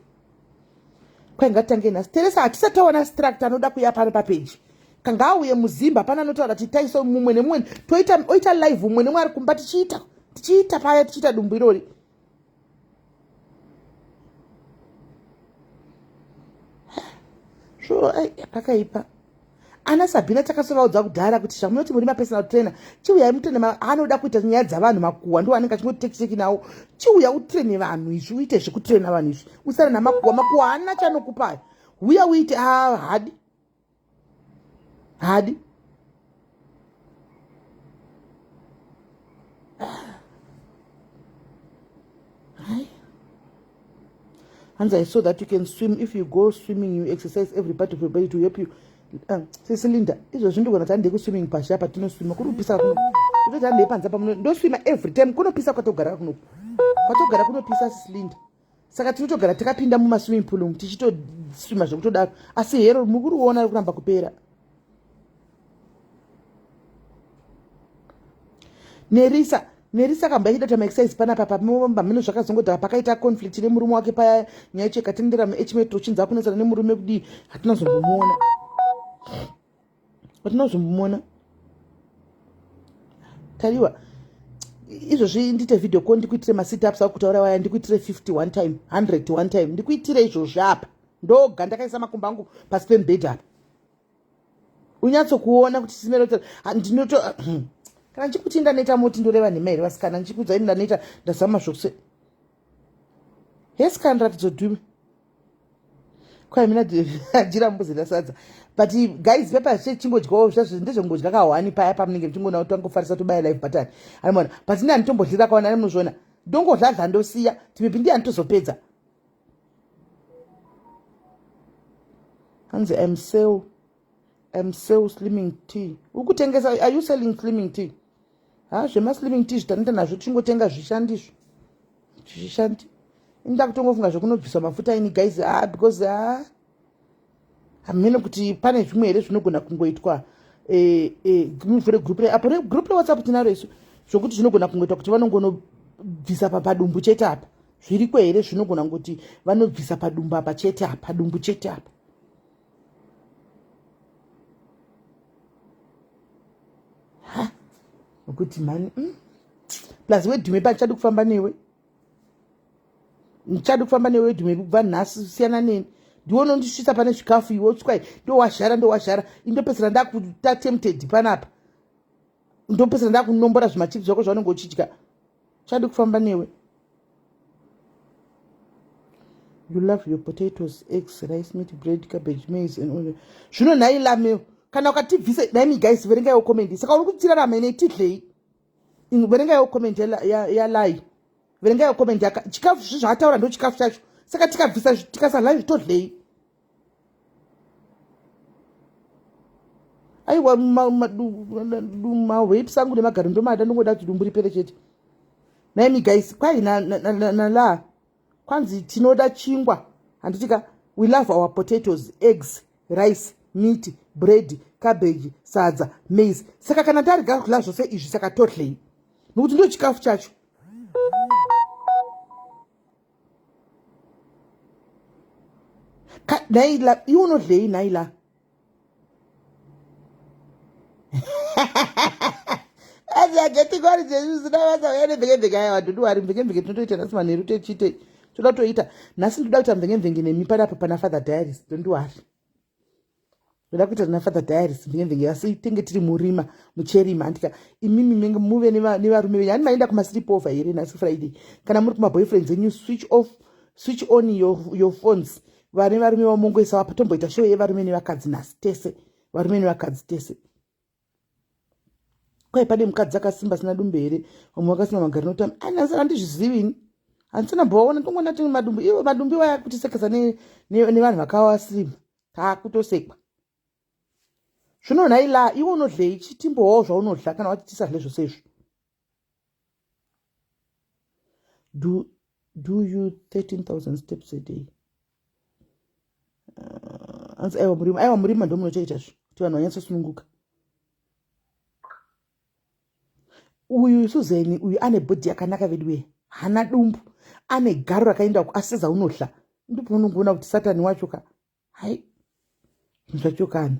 kwai ngatitange nhasi teresa hatisati tawana structure anoda kuya pano papeji kanga auye muzimba pana anotaura kuti taiso mumwe nemumwe toita oita live mumwe nemumwe ari kumba tichiita tichiita paya tichiita dumbu irori so pakaipa ana sabhina takasovaudza kudhara kuti zvamunoti muri mapersonal trainer chiuyai mutrene anoda kuita nyaya dzavanhu makuhwa ndiwo anenge achingoti nawo chiuya utrene vanhu izvi uite zvekutrena vanhu izvi usare namakuhwa makuhwa haana chanokupayo huya uite ah, hadi hadi Hai. Hanzi I saw that you can swim if you go swimming you exercise every part of your body to help you. Um, Sisi Linda, izvozvi ndigona kuti handei kuswimming pasha apa tinoswima kunopisa kuno. Ndototi handei panze apa muno ndoswima every time kunopisa kwatogara kuno. Kwatogara kunopisa Sisi Linda. Saka tinotogara takapinda mumaswimming pool umu tichitoswima zvekutodaro. Asi hero mukuriona riri kuramba kupera. Nerisa. Nerisa akamba achida kuita maexercise panapa pamhino zvakazongodhaka pakaita conflict nemurume wake paya nyaya yacho ikatendera muh metro chinzi akunetsana nemurume kudii hatina zombomuona hatina kuzombomuona tariwa izvozvi ndiite video call ndikuitire masitups akutaura waya ndikuitire 50 one time 100 one time ndikuitire izvozvi apa ndoga ndakaisa makumbo angu pasi pemubhedha apa unyatsokuona kuti simero ndinoto kana ndichikuti ndaneta moti ndoreva nhema here vasikana ndichikuudza ini ndaneta ndazama zvokuse hesikana ratidzo dhume kwai mina jira mbuzi ndasadza but guys pepa chingodyawo zvazvo ndezvengodya kahwani paya pamunenge muchingoona kuti tangofarisa tobaya live button anoona but ini handitombodyira kawana ani munozviona ndongodladla ndosiya timepi ndiye anditozopedza hanzi im sell im sell slimming tea ukutengesa are you selling slimming tea ha zvemaslimming tea zvitanoita nazvo tichingotenga zvishandizvo zvishandi ini ndakutongofunga zvekunobviswa mafuta ini guys ha because ha hameno kuti pane zvimwe here zvinogona kungoitwa eh, eh, muvhure group re apo group rewhatsapp tinaro isu zvokuti zvinogona kungoitwa kuti vanongonobvisa papadumbu chete apa zviriko here zvinogona kuti vanobvisa padumbu apa chete apa dumbu chete apa ha nokuti mhani mm. plus wedhume pandichadi kufamba newe ndichadi kufamba newe wedhume kubva nhasi siyana neni ndiwe unondisvitsa pane zvikafu iwe utswai ndowazhara ndowazhara indopedzisira ndakuta tempted panapa ndopedzisira ndakunombora zvimachips zvako zvaunenge uchidya chadi kufamba newe you love your potatoes eggs rice meat bread cabbage maize and all zvino nhai lameo kana ukatibvise nhaimi guys verengaiwo comment saka uri kutirarama ine tidlei verengaiwo comment yalai verengaiwo comment yaka chikafu zvi zvaataura ndo chikafu chacho saka tikabvisa tikasadla izvi todlei aiwa mahips angu nemagaro ndomada ndongoda kuti dumbu ripere chete naimi guys kwai nala kwanzi tinoda chingwa handitika we love our potatoes eggs rice meat bread cabbage sadza maize saka kana tarega kudla zvose izvi saka todlei nokuti ndo chikafu chacho Naila iwe unodlei Naila aziagetigwari zvisina basa uya nemvekemveke aya vanhu ndiwari mvekemveke tinotoita nhasi manheru techiite toda kutoita nhasi ndoda kuita mvekemveke nemi panapa pana father diaries don't worry ndoda kuita na father diaries mvekemveke asi tenge tiri murima mucherima andika imimi menge muve nevarume venyu ani maenda kumasleep over here nhasi friday kana muri kumaboyfriends enyu switch off switch on your, your phones vane varume vamongoisa vapa tomboita show yevarume nevakadzi nhasi tese varume nevakadzi tese kwai pane mukadzi akasimba asina dumbu here vamwe vakasimba magari notama anasi handizvizivi ini handisina mbovaona ndongoona tine madumbu ivo madumbu iwaya kutisekesa nevanhu vakawasima takutosekwa zvino nhai la iwe unodlei chitimbowawo zvaunodla kana wati tisadle zvose izvo do, do you 13000 steps a day hanzi aiwa murima aiwa murima ndomunotoita zve kuti vanhu vanyatsosununguka uyu suzeni uyu ane bhodhi yakanaka veduwe hana dumbu ane garo rakaenda uko aseza unodla ndopaunongoona kuti satani wacho ka hai zvinhu zvacho kani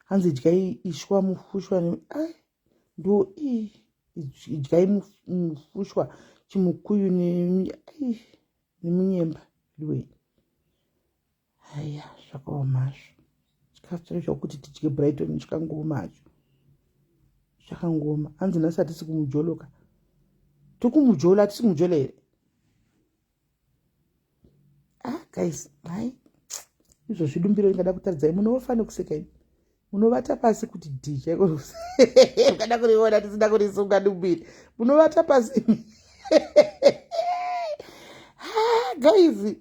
hanzi idyai ishwa mufushwa ai ndo idyai mufushwa chimukuyu nemunyemba anyway haya zvakaoma hazvo chikafu chacho chakuti tidye brighton chikangooma hacho chakangooma hanzi nhasi hatisi kumujoloka tokumujola hatisi kumujola here ah guys hai izvo zvidumbiro ndingada kutaridzai munofa nekuseka imi munovata pasi kuti dhi chaiko ukada kuriona tisina kurisunga dumbiri munovata pasi imi ah, guys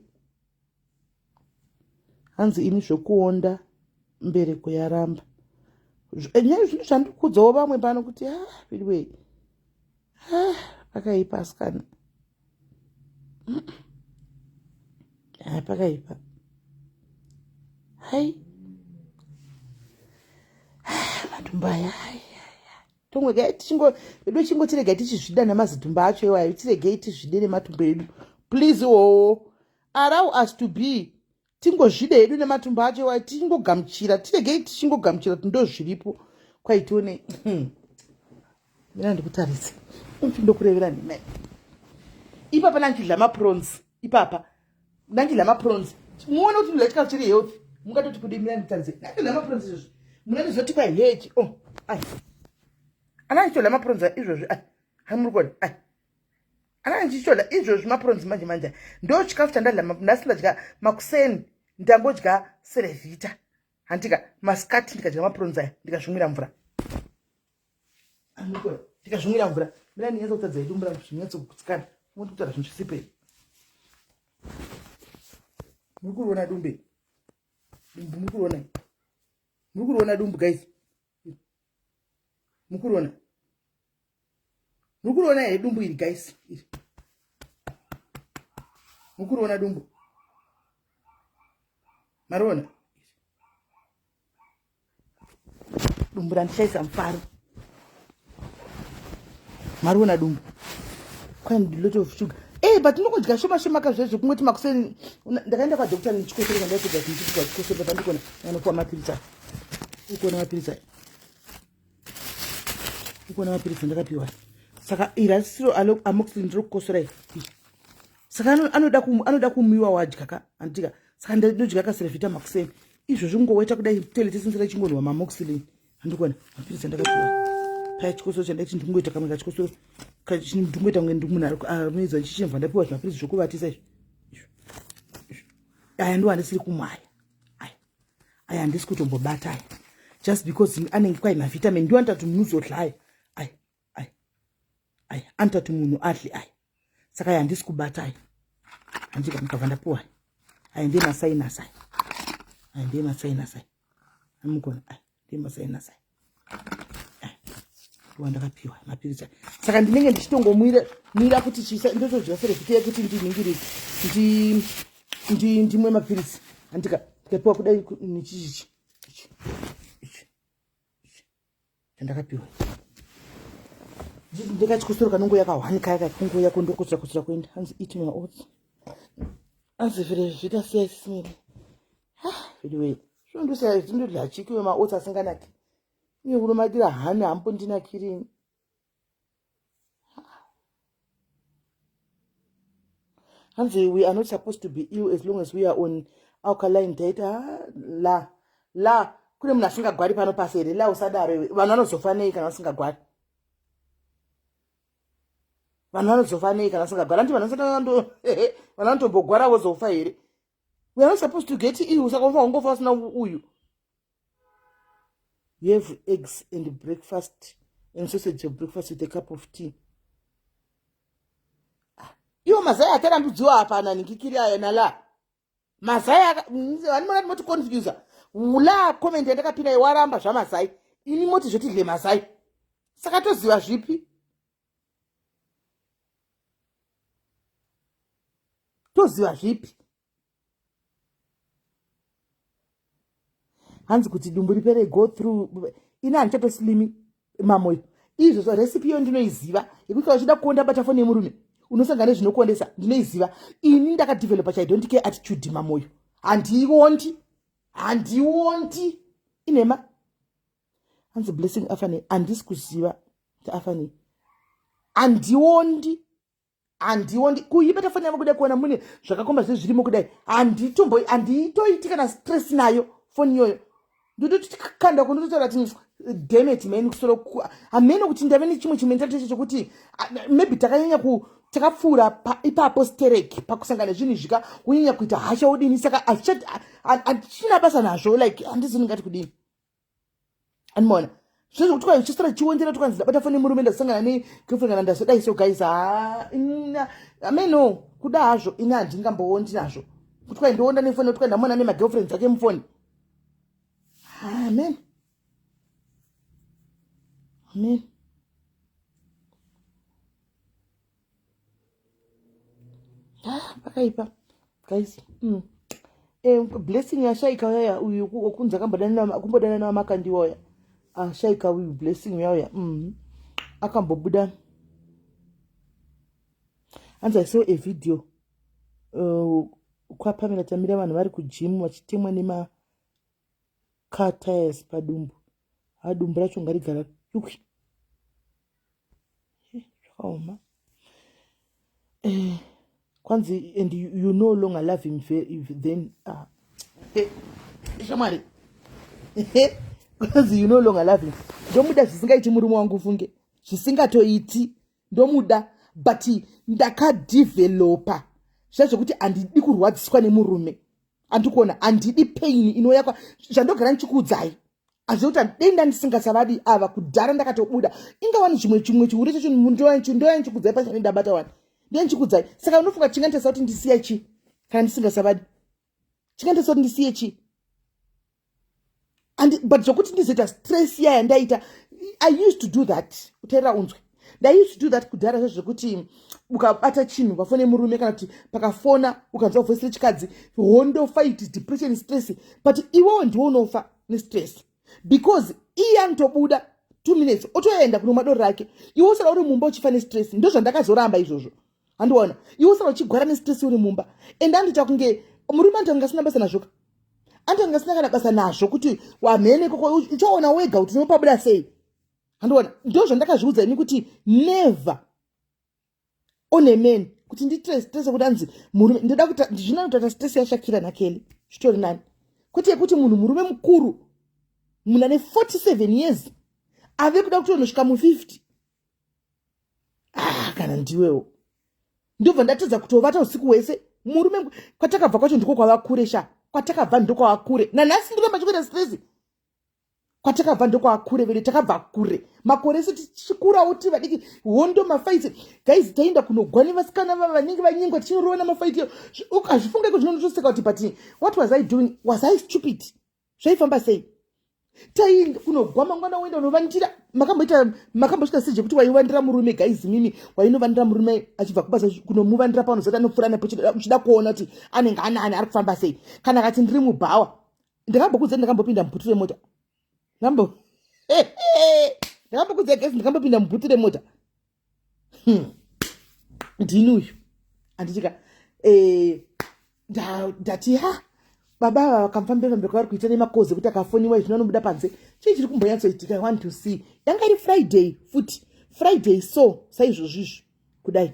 hanzi ini zvekuonda mbereko yaramba eh, nyaya zvinhu zvandikudzawo vamwe pano kuti ah anyway ah pakaipa asikana ah, pakaipa hai ah, matumbu aya hai Tongwega tichingo vedu chingotirega tichizvida nemazitumba acho iwayo tiregei tizvide nematumbu edu. Please oh allow us to be tingozvide hedu nematumbu acho iwayo tichingogamuchira tiregei tichingogamuchira kuti ndozviripo kwaitione mina ndikutarise ndokurevera nhema ipapa ndanchidla maprons ipapa ndanchidla maprons muone kuti ndidla chikafu chiri healthy mungatoti kudii mina ndikutarise ndanchidla maprons izvozvi munandizoti kwai hechi o oh, ai ana ndichodla maprons izvozvi ai hamuri kuona ai ana ndichichodla izvozvi maprons manje manje ndo chikafu chandadla nhasi ndadya makuseni ndangodya serevhita handika masikati ndikadya maprons aya ndikazvimwira mvura ndikazvimwira mvura mira ndinyatsa kutadza idumbu rangu zvinyatso kugutsikana moti kutaura zvinhu zvisipo izvi muri kuriona dumbe dumbu muri kuriona muri kuriona dumbu guys muri kuriona muri kuriona here dumbu iri guys iri muri kuriona dumbu mariona dumbu randichaisa mufaro mariona dumbu quite lot of sugar eh but ndinongodya shoma shoma ka zvezvo kungoti makuseni ndakaenda kwadoctor nechikosoro kandaipedza zvinhu chikosoro pandikona anopuwa mapiritsi aya ukuona mapiritsi aya ukuona mapiritsi andakapiwa saka iri asisiro amoxilin ndiri kukosora iri saka anoda kumwiwa wadya ka anditika saka ndodya kaserevhita makuseni izvozvi kungowaita kudai toilet yese ichingonhuwa mamoxilin handikuona mapiritsi andakapiwa paya chikosoro chandaiti ndikungoita kamwe kachikosoro ndingoita kunge munhu anoedza chichimva ndapiwa zvimapiritsi zvokuvatisa izvi aya ndiwo andisiri kumwa aya aya aya handisi kutombobata aya just because anenge kwai mavitamin ndiwo anotati munhu uzodla aya aya aya aya anotati munhu adle aya saka aya handisi kubata aya handika ndikabva ndapuwa aya aya ndiye masainasi aya aya ndiye masainasi aya amukona aya ndiye masainasi aya wandakapiwa mapiritsi saka ndinenge ndichitongomwira mwira kuti chisa ndotodya serevhiti yekuti ndinhingirire ndimwe mapiritsi andika ndikapiwa kudai nechichichi ichi ichi chandakapiwa ndikachikosoro kanongoya kahwani kaya kakungoya kondokosera kosera kuenda hanzi eat my oats hanzi vere zvita sei simile anyway zvinondosaya zvindodya chikiwe maoats asinganaki uye unomadira hani hambondinakirini hanzi we are not supposed to be ill as long as we are on alkaline diet ah, la la kune munhu asingagwari pano pasi here la usadaro iwe vanhu vanozofa nei kana vasingagwari vanhu vanozofa nei kana vasingagwari anti vanhu vanotombogwara vozofa here we are not supposed to get ill saka ufa ungofa usina uyu you have eggs and breakfast and sausage for breakfast with a cup of tea ah, iwo mazai akarambidziwa apa nanhikikiri aya nala mazai vanimona moti confuser la comment yandakapinda iwaramba zvamazai ini moti zvotidle mazai saka toziva zvipi toziva zvipi hanzi kuti dumbu ripere go through ini handichatoslimi mamoyo izvozvo recipe iyo ndinoiziva yekuti kana uchida kuonda bata foni yemurume unosangana nezvinokuondesa ndinoiziva ini ndakadevelopa chidont care attitude mamoyo handiondi handiondi inhema hanzi blessing afanei handisi kuziva kuti afanei handiondi handiondi kuibata foni yavo kudai kuona mune zvakakomba zve zvirimo kudai handitombo handitoiti kana stress nayo foni iyoyo ndototikanda kundototaura kuti damet man kusoro hameno kuti ndave nechimwe chimentality chokuti maybe takanyanya ku takapfuura ipapo sterek pakusangana nezvinhu izvika kunyanya kuita hasha wodini saka handichina basa nazvo like handizi ndingati kudini andimaona zvinhu zvekuti kwai chisara chiwonjera tokwanzi ndabata foni yemurume ndasangana negirlfriend kana ndazodai so guys ha ameno kuda hazvo ini handingambowondi nazvo kuti kwai ndowonda nefoni kuti kwai ndamona nemagirlfriends ake mufoni amen amen ah, pakaipa guys mm. eh, blessing yashaika yaya uyu kunzi akambodanana namakandiwa uya ashaika ah, uyu blessing uya uya mm. Akambobuda hanzi, "I saw a video kwaPamela Tamira, vanhu vari kugym vachitemwa nemacar tires padumbu. Ha, dumbu racho ngarigara yukwi, zvakaoma." Kwanzi, "And you no longer love him then." Ah. Shamwari, kwanzi, "You no longer love him." Ndomuda zvisingaiti murume wangu, funge zvisingatoiti. Ndomuda, but ndakadevelopa zviya zvekuti handidi kurwadziswa nemurume. Andikuona, handidi pain inoyakwa. Zvandogara ndichikuudzai, hazvekuti dei ndandisingasavadi ava kudhara ndakatobuda. Ingawani chimwe chihure chacho, ndoya ndichikuudzai pachane ndabata wani, ndoya ndichikuudzai. Saka unofunga chinganitasa kuti ndisiye chi kana ndisingasavadi? Chinganitasa kuti ndisiye chi? But zvokuti ndizoita stress yaya ndaita, I used to do that. Uteerera unzwe, ndai used to do that kudhara, zvo zvekuti ukabata chinhu pafone murume, kana kuti pakafona ukanzwa voice rechikadzi, hondo, fight, depression, stress. But iwewo ndiwo unofa nestress, because iye anotobuda 2 minutes otoenda kunomwa doro rake, iwe usara uri mumba uchifa nestress. Ndo zvandakazoramba izvozvo. Handiona, iwe usara uchigwara nestress uri mumba, and andoita kunge murume anoita asina basa nazvoka, anoita asina kana basa nazvo, kuti wamhene koko uchaona wega kuti unopabuda sei. Handiona, ndo zvandakazviudza ini kuti never on a man kuti ndistress stress kuti anzi murume. Ndoda kuti zvinotoita stress yaShakira naKelly zvitori nani, kwete yekuti munhu murume mukuru, munhu ane 47 years, ave kuda kutonosvika mu50. Ah, kana ndiwewo, ndobva ndatadza kutovata usiku hwese. Murume, kwatakabva kwacho ndiko kwava kure sha, kwatakabva ndokwava kure. Nanhasi ndoramba chikuita stress. Kwatakabva ndokwava kure vede, takabva kure makore ese tichikurawo tiri vadiki. Hondo, mafights, guys, taenda kunogwa nevasikana vava vanenge vanyengwa, tichinorova namafights. Hazvifungeko, zvinonotoseka kuti, but what was I doing? Was I stupid? Zvaifamba sei? Tai kunogwa mangwana, woenda unovandira. Makamboita, makambosvika stage yekuti waivandira murume, guys? Mimi wainovandira murume achibva kubasa, kunomuvandira paunozoti anopfuura nepo, uchida kuona kuti anenge anani, ari kufamba sei. Kana akati ndiri mubhawa, ndakambokudza, ndakambopinda mubhutu remota. Ndakambokudza, guys, ndakambopinda mubhutu remota. Ndini uyu, handitika? Ndati ha, baba ava vakamufambira fambira kwavari kuita nemakozi ekuti akafoniwa izvino anobuda panze. Chii chiri kumbonyatsoitika? I want to see. Yanga iri Friday futi, Friday, so saizvozvizvi kudai.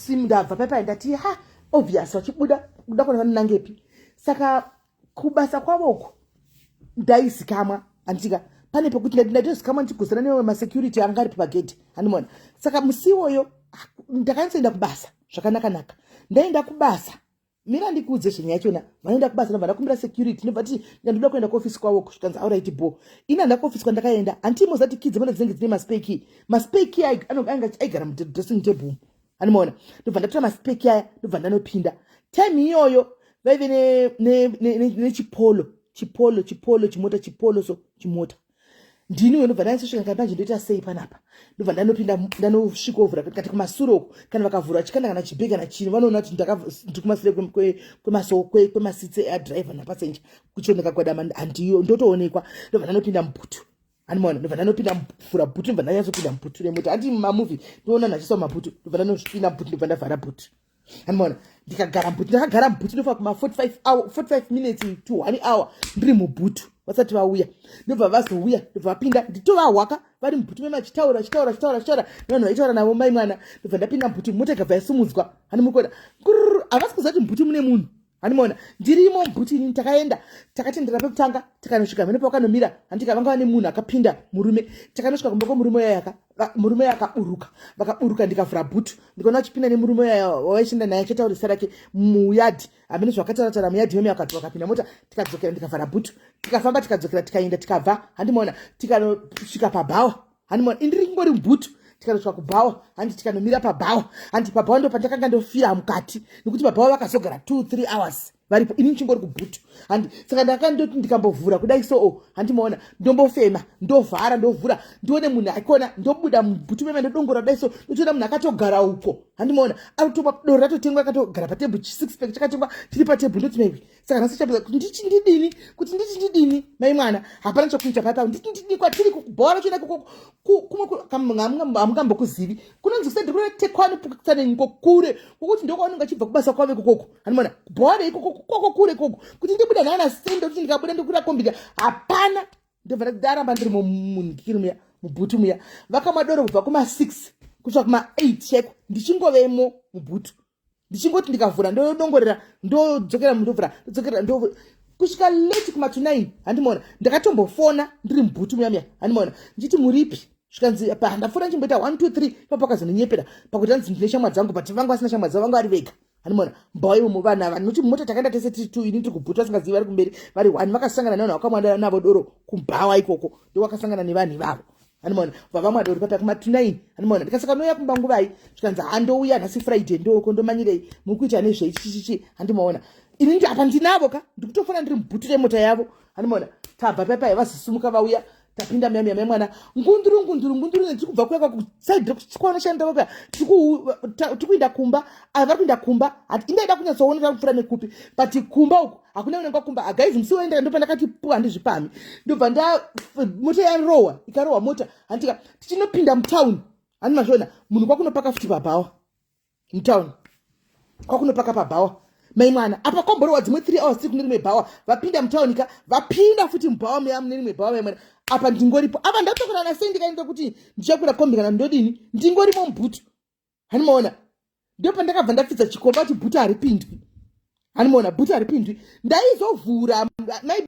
Ndabva paipai, ndati ha, obvious vachibuda kuda kuona vanonangepi. Saka kubasa kwavoko ndaizikamwa, handitika? Pane pekuti ndaitozikamwa ndichigozana nemasecurity anga ari pagedhi, handimona? Saka musi iwoyo ndakanyatsoenda kubasa zvakanaka-naka. Ndaenda kubasa, mira ndikuudze zvenyaya yachona. Vanoenda kubasa, ndobva ndakumbira security, ndobva ti ndandoda kuenda kuofisi kwavo. Kusvikanzi, "Alright, bo." Ini handa kuofisi kwandakaenda, handimozati key dzemota dzinenge dzine maspare key. Maspare key aigara mudressing table, handimaona? Ndobva ndatora maspare key aya, ndobva ndanopinda. Time iyoyo vaive nechiPolo, chiPolo, chiPolo, chimota, chiPolo, so chimota. Ndini ndobva ndaisosvika kambanje, ndoita sei panapa? Ndobva ndanopinda, ndanosvikovhura kati kumasure uku. Kana vakavhura chikanda kana chibhegi kana chini, vanoona kuti ndiri kumasure kwemaseats adriver napassenger, kucho ndakagwadama, handiyo ndotoonekwa. Ndobva ndanopinda mubhutu, handimaona? Ndobva ndanopinda, vhura bhutu, ndobva ndanyatsopinda mubhutu remota. Handi mamovie ndoona nhachisa mumabhutu. Ndobva ndanopinda mubhutu, ndobva ndavhara bhutu, handimaona? Ndikagara mubhutu, ndakagara mubhutu ndofa kuma 45 hour, 45 minutes to one hour ndiri mubhutu, vasati vauya. Ndobva vazouya, ndobva vapinda, nditovahwaka vari mubhutu meme, achitaura, achitaura, achitaura, achitaura nevanhu vaitaura navo, mai mwana. Ndobva ndapinda mubhutu, mota ikabva yasumudzwa, handimukona? Havasi kuziva kuti mubhutu mune munhu, handimaona? Ndirimo mubhutu inini. Takaenda, takatendera pekutanga, tikanosvika mhene pavakanomira, handika? Vanga vane munhu akapinda, murume. Takanosvika kumba kwemurume uyayaka, murume uyo akaburuka, vakaburuka, ndikavhura bhutu, ndikaona vachipinda nemurume uyaya wavaishanda naye, achitaura zita rake muyadhi. Hamene zvakataura muyadhi meme. Akati vakapinda mota, tikadzokera, ndikavhara bhutu, tikafamba, tikadzokera, tikaenda, tikabva, handimaona? Tikanosvika pabhawa, handimaona? Indiri kungori mubhutu. Tikanosvika kubhawa, handi? Tikanomira pabhawa, handi? Pabhawa ndo pandakanga ndofira mukati, nekuti pabhawa vakazogara 2 3 hours. Varipo, ini ndichingori kubhutu handi. Saka ndakandoti ndikambovhura kudai so oh, handimaona, ndombofema, ndovhara, ndovhura, ndione munhu akona, ndobuda mubhutu mema, ndodongora kudai so, ndotoona munhu akatogara uko, handimaona, arikutoma doro ratotengwa, akatogara patebhu, six pack chakatengwa chiri patebhu. Ndoti maiwi, saka nhasi chapedza kuti nditi ndidini, kuti nditi ndidini, mai mwana, hapana chokuita papa. Nditi ndidini kwatiri kubhora racho ikoko kumwe hamungambokuzivi, kunonzi kusati kune tekwani pukutsanengo kure kokuti ndokwaunenge achibva kubasa kwavo ikokoko, hanimona, bhora ikoko koko kure ikoko, kuti ndibuda nana sendo, kuti ndikabuda ndokwira kombita, hapana. Ndobva ndaramba ndiri mundikiri muya, mubhutu muya. Vakamwa doro kubva kuma6 kusvika kuma8 chaiko, ndichingovemo mubhutu, ndichingoti ndikavhura ndodongorera, ndodzokera, ndovhura, ndodzokera, ndo kusvika late kuma to 9, handimaona. Ndakatombofona ndiri mubhutu muya muya, handimaona, ndichiti muripi? Zvikanzi pa ndafona ndichimboita 1 2 3. Ipapo pakazondonyepera pakuti hanzi ndine shamwari dzangu, but vanga vasina shamwari dzavo, vanga vari vega, handimaona. Mbao imomo vanhu ava, nokuti mumota takaenda tese tiri two, ini ndiri kubhutu, vasingazivi vari kumberi vari one. Vakasangana nevanhu vakamwa navo doro kubhawa ikoko, ndowakasangana nevanhu ivavo, handimaona. Vavamwa doro papa kuma to 9, handimaona. Ndikasaka nouya kumba nguvai? Zvikanzi handouya nhasi Friday, ndoko ndomanyirei, muri kuita nezvei, chichichi, handimaona. Ini ndi apa ndinavo ka, ndikutofona ndiri mubhutu remota yavo, handimaona. Tabva papai, vazosumuka vauya, tapinda muya muya mwana, ngunduru ngunduru ngunduru, tiri kubva kuya kusaidi kwanoshanda kuya, tiri kuinda kumba. Ava vari kuinda kumba, indaida kunyatsooneka kupfuura nekupi, but kumba uku hakuna unenge kumba. Guys, musi waenda ndopa ndakati pu, handizvipami. Ndobva nda mota yarohwa, ikarohwa mota, handika. Tichinopinda mutown, handi mazviona, munhu kwakunopaka futi pabhawa mutown, kwakunopaka pabhawa, mai mwana. Apa komborowa dzimwe 3 hours tiri kune rimwe bhawa. Vapinda mutauni ka, vapinda futi mubhawa muya, mune rimwe bhawa, mai mwana. Apa ndingoripo apa, ndatokorana sei, ndikaenda kuti ndichakwira kombi kana ndodini, ndingorimo mubhutu, handimaona. Ndopandakabva ndapfidza chikomba kuti bhutu haripindwi, handimaona, bhutu haripindwi. Ndaizovhura,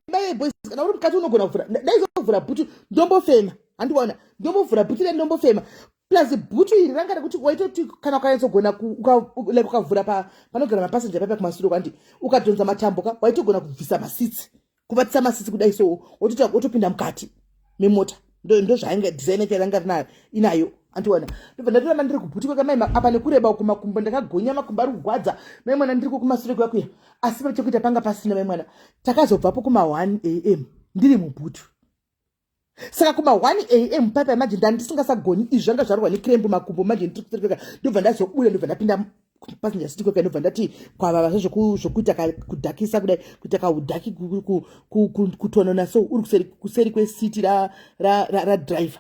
mai boys, kana uri mukati unogona kuvhura. Ndaizovhura bhutu ndombofema, handiona, ndombovhura bhutu re ndombofema. Plus bhutu iri ranga rekuti waitoti kana ukanyatsogona like ukavhura panogara mapasenja paipa kumasure kwandi, ukadhonza matambo ka, waitogona kubvisa maseats, kubatisa maseats kudai so, wotopinda mukati memota. Ndo zvainge design yacho ranga rinayo inayo, andiona. Ndobva ndatoramba ndiri kubhuti kwakamai apa nekureba uku, makumbo ndakagonya, makumbo ari kugwadza, mai mwana, ndiri kumasure kuya kuya, asi pachekuita panga pasina, mai mwana. Takazobvapo kuma 1 am ndiri mubhutu. Saka kuma 1 am paipai manje ndandisingasagoni, izvi zvanga zvarwa necramp makumbo manje, ndiri. Ndobva ndazobuda, ndobva ndapinda passenger seat kweka, ndobva ndati kwavava zvokuita kudhakisa kudai, kuita kaudhaki, kutonona so uri kuseri kweseat radriver,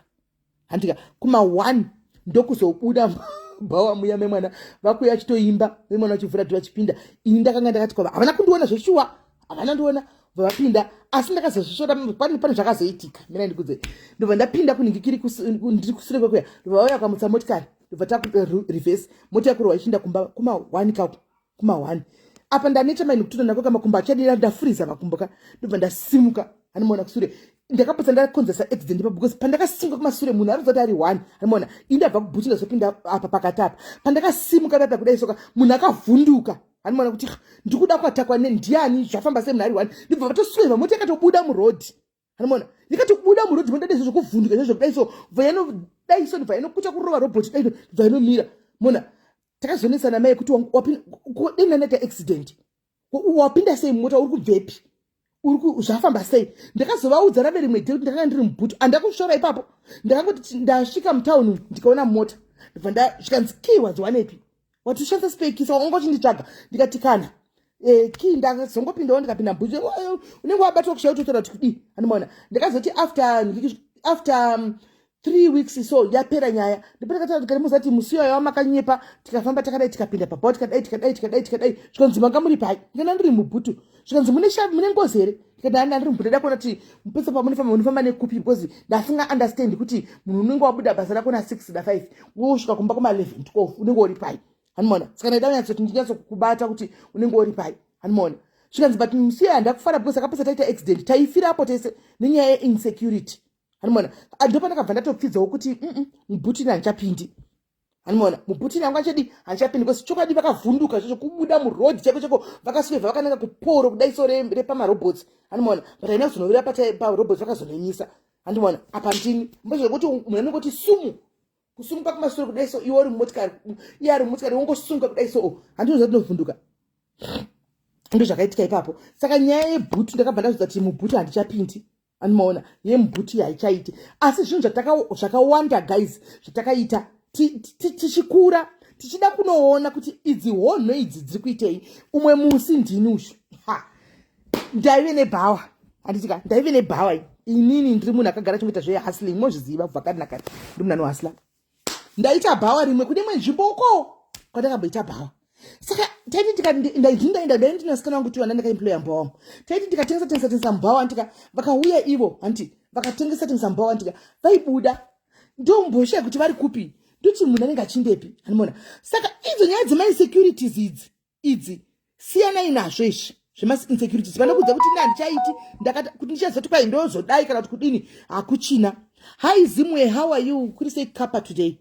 handika. Kuma 1 ndokuzobuda bhawa muya memwana, vakuya achitoimba memwana, vachivhura dhi vachipinda. Ini ndakanga ndakati kwava, havana kundiona zveshuwa, havana ndiona vapinda, asi ndakazozvisvora. Pane zvakazoitika, mina ndikudze. Ndobva ndapinda kunhingikiri, ndiri kusure kwekuya, ndobva vauya kamutsa motikari, ndobva tareverse, mota yakurwa ichiinda kumba kuma 1 kako, kuma 1. Apa ndaneta maini, kutoda ndako kamakumbo achadira, ndafuriza makumbo ka. Ndobva ndasimuka, handimaona, kusure ndakapotsa ndakonzesa accident ipapo, because pandakasimuka kumasure munhu ari kuzati ari one, handimaona. Ini ndabva kubhuti, ndazopinda apa pakati apa, pandakasimuka papa kudai soka, munhu akavhunduka, handimaona, kuti ndikuda kwatakwa ndiani, zvafamba sei, munhu ari one. Ndibva vatosweva, mota yakatobuda murodhi, handimaona, ikatobuda murodhi. Mondadai zvokuvhunduka izvozvo kudai so, bva yanodai so, ndibva yanokucha kurova robot dai, bva yanomira mona. Takazonesana mai kuti dai ndandaita accident, wapinda sei mumota, uri kubvepi, zvafamba sei? Ndakazovaudza rave rimwe day kuti ndakanga ndiri mubhutu, handakusvora ipapo. Ndakangoti ndasvika mutauni, ndikaona mota, ndobva ndasvika, key wadziwanepi? Watishandisa spare key, saka wanga uchinditsvaga? Ndikati kana key ndazongopindawo, ndikapinda mubhutu, unenge wabatwa kushaya utotaura kuti kudii, handimaona. Ndakazoti after 3 weeks so yapera nyaya, ndopandakataura kuti muzati musi iwayo wamakanyepa, tikafamba takadai, tikapinda pabhawa, tikadai, tikadai, tikadai, tikadai. Zvikanzi manga muri pai? Ndikana ndiri mubhutu. Zvikanzi mune ngozi here? Ndikati handa ndiri mubhutu, ndada kuona kuti mupesa pamunofamba munofamba nekupi, because ndasinga understand kuti munhu unenge wabuda basa rako na6 na5, wosvika kumba kuma11 12, unenge uri pai, hanimona. Saka ndaida kunyatsoti ndinyatsokubata kuti unenge uri pai, hanimona. Zvikanzi but musi iyoyo handakufara, because akapesa taita accident, taifirapo tese nenyaya yeinsecurity, hanimona. Ndopandakabva ndatopfidzawo kuti mubhutini handichapindi, hanimona, mubhutini hangu achadi handichapindi, because chokwadi vakavhunduka zvozvo kubuda murodhi chaiko chaiko, vakaswevha vakananga kuporo kudai so repamarobots, hanimona, but haina kuzonovira parobots, vakazonoimisa, handimona. Apa ndini mbozvekuti munhu anongoti sumu kusumuka kumasure kudai so, iwe uri mumotikari, iye ari mumotikari, wongosunga kudai so, handinoziva tinovhunduka. Ndo zvakaitika ipapo. Saka nyaya yebhutu, ndakabva ndazvidza kuti mubhutu handichapindi. Anomaona yemubhutu haichaiti. Asi zvinhu zvakawanda, guys, zvatakaita tichikura, tichida kunoona kuti idzi honho idzi dziri kuitei. Umwe musi ndini ushu, ha, ndaive nebhawa, handitika? Ndaive nebhawa. Inini ndiri munhu akagara chingoita zvehustling, mozviziva kubva kari nakari, ndiri munhu anohustla. Ndaita bhawa rimwe kune imwe nzvimbo uko kwandakamboita bhawa. Saka taiti ndainda dai ndinasikana wangu tiwana, ndakaemploya mubhawa wangu. Taiti ndikatengesa, tengesa, tengesa mubhawa, andika, vakauya ivo, hanti vakatengesa, tengesa mubhawa, andika, vaibuda, ndomboshaya kuti vari kupi, ndoti munhu anenge achindepi, hanimona. Saka idzo nyaya dzemainsecurities idzi siyanai nazvo izvi zvemainsecurities. Vanokudza kuti ine handichaiti, ndakati kuti ndichazoti kwai ndozodai kana kuti kudini, hakuchina. Hi Zimwe, how are you? Kuri sei kukapa today?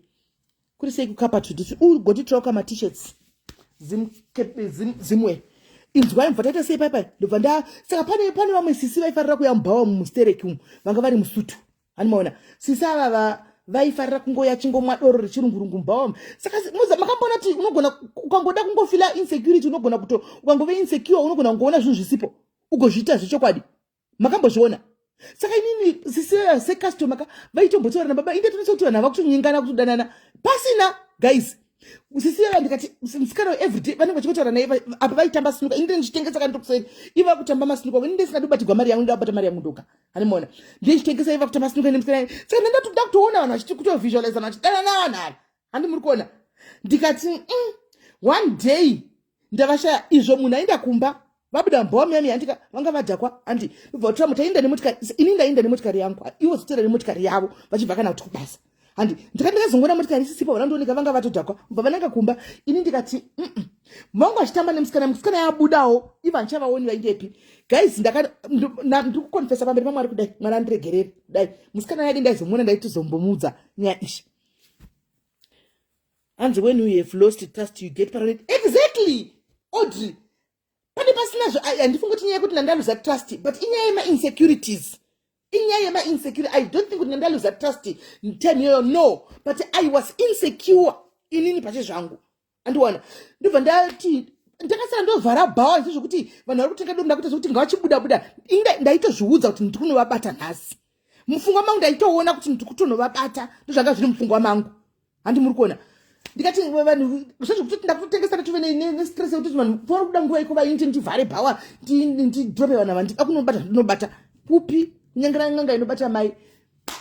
Kuri sei kukapa today? Ugotitrauka maT-shirts. Zimwe, inzwai, mubva taita sei paipai? Ndobva nda saka pane vamwe sisi vaifarira kuya mubhawa mumustereki umu, vanga vari musutu, hanimaona. Sisi ava vaifarira kungoya chingomwa doro rechirungurungu mubhawa. Saka makamboona kuti unogona, ukangoda kungofila insecurity, unogona kuto, ukangove insecure, unogona kungoona zvinhu zvisipo ugozviita zvechokwadi. Makambozviona? Saka inini sisi secustomer ka, vaitombotaura nababa inde tonese kuti vanhu hava kutonyengana, kutodanana pasina, guys. Sisi vava, ndikati musikana everyday vanenge vachingotaura naye apa vaitamba snooker. Ini ndichitengesa kana ndokuseri, iva kutamba masnooker. Ini ndisingadi kubatirwa mari yangu, ndabata mari yangu ndoga, hanimona. Ndichitengesa, iva kutamba snooker nemusikana. Saka ndandatoda kutoona vanhu vachiti kutovisualize vanhu vachidanana, vanhu ava, handi muri kuona? Ndikati one day ndavashaya izvo, munhu aenda kumba, vabuda mubhawa muyami, handika, vanga vadhakwa, handi ndobva vatora mota, inda nemotikari. Ini ndaenda nemotikari yangu, ivo zotera nemotikari yavo vachibva kana kuti kubasa, handi. Ndikati ndakazongoona motikari isisipo, vanandooneka vanga vatodhakwa, bva vananga kumba. Ini ndikati vangu vachitamba nemusikana, musikana yabudawo, ivo handichavaoni, vaindepi? Guys, ndiri kukonfesa pamberi paMwari kudai, Mwari andiregerere kudai musikana yadi ndaizomuona, ndaitozombomudza nyaya izvi. Hanzi, "When you have lost trust, you get paranoid." Exactly, Audrey. Pane pasina, handifungi kuti nyaya yekuti ndandaluza trust, but inyaya yemainsecurities, inyaya yemainsecurity. I don't think kuti ndandaluza trust time iyoyo, no, but I was insecure inini pache zvangu, andiwana. Ndobva ndati ndakasara ndovhara bhawa zvezvokuti vanhu vari kutenga doro, ndakuita zvekuti ngavachibuda buda. Ndaitozviudza kuti ndiri kunovabata nhasi. Mupfungwa mangu ndaitoona kuti ndiri kutonovabata, ndozvanga zviri mupfungwa mangu, handi muri kuona? Ndikati vanhu zvezvekutoti ndakutotengesa, nditove nestress yekuti vanhu vari kuda nguva iko vainti ndivhare bhawa, ndidrope vanhu ava, ndida kunobata, ndinobata kupi? Kunyangera n'anga inobata mai.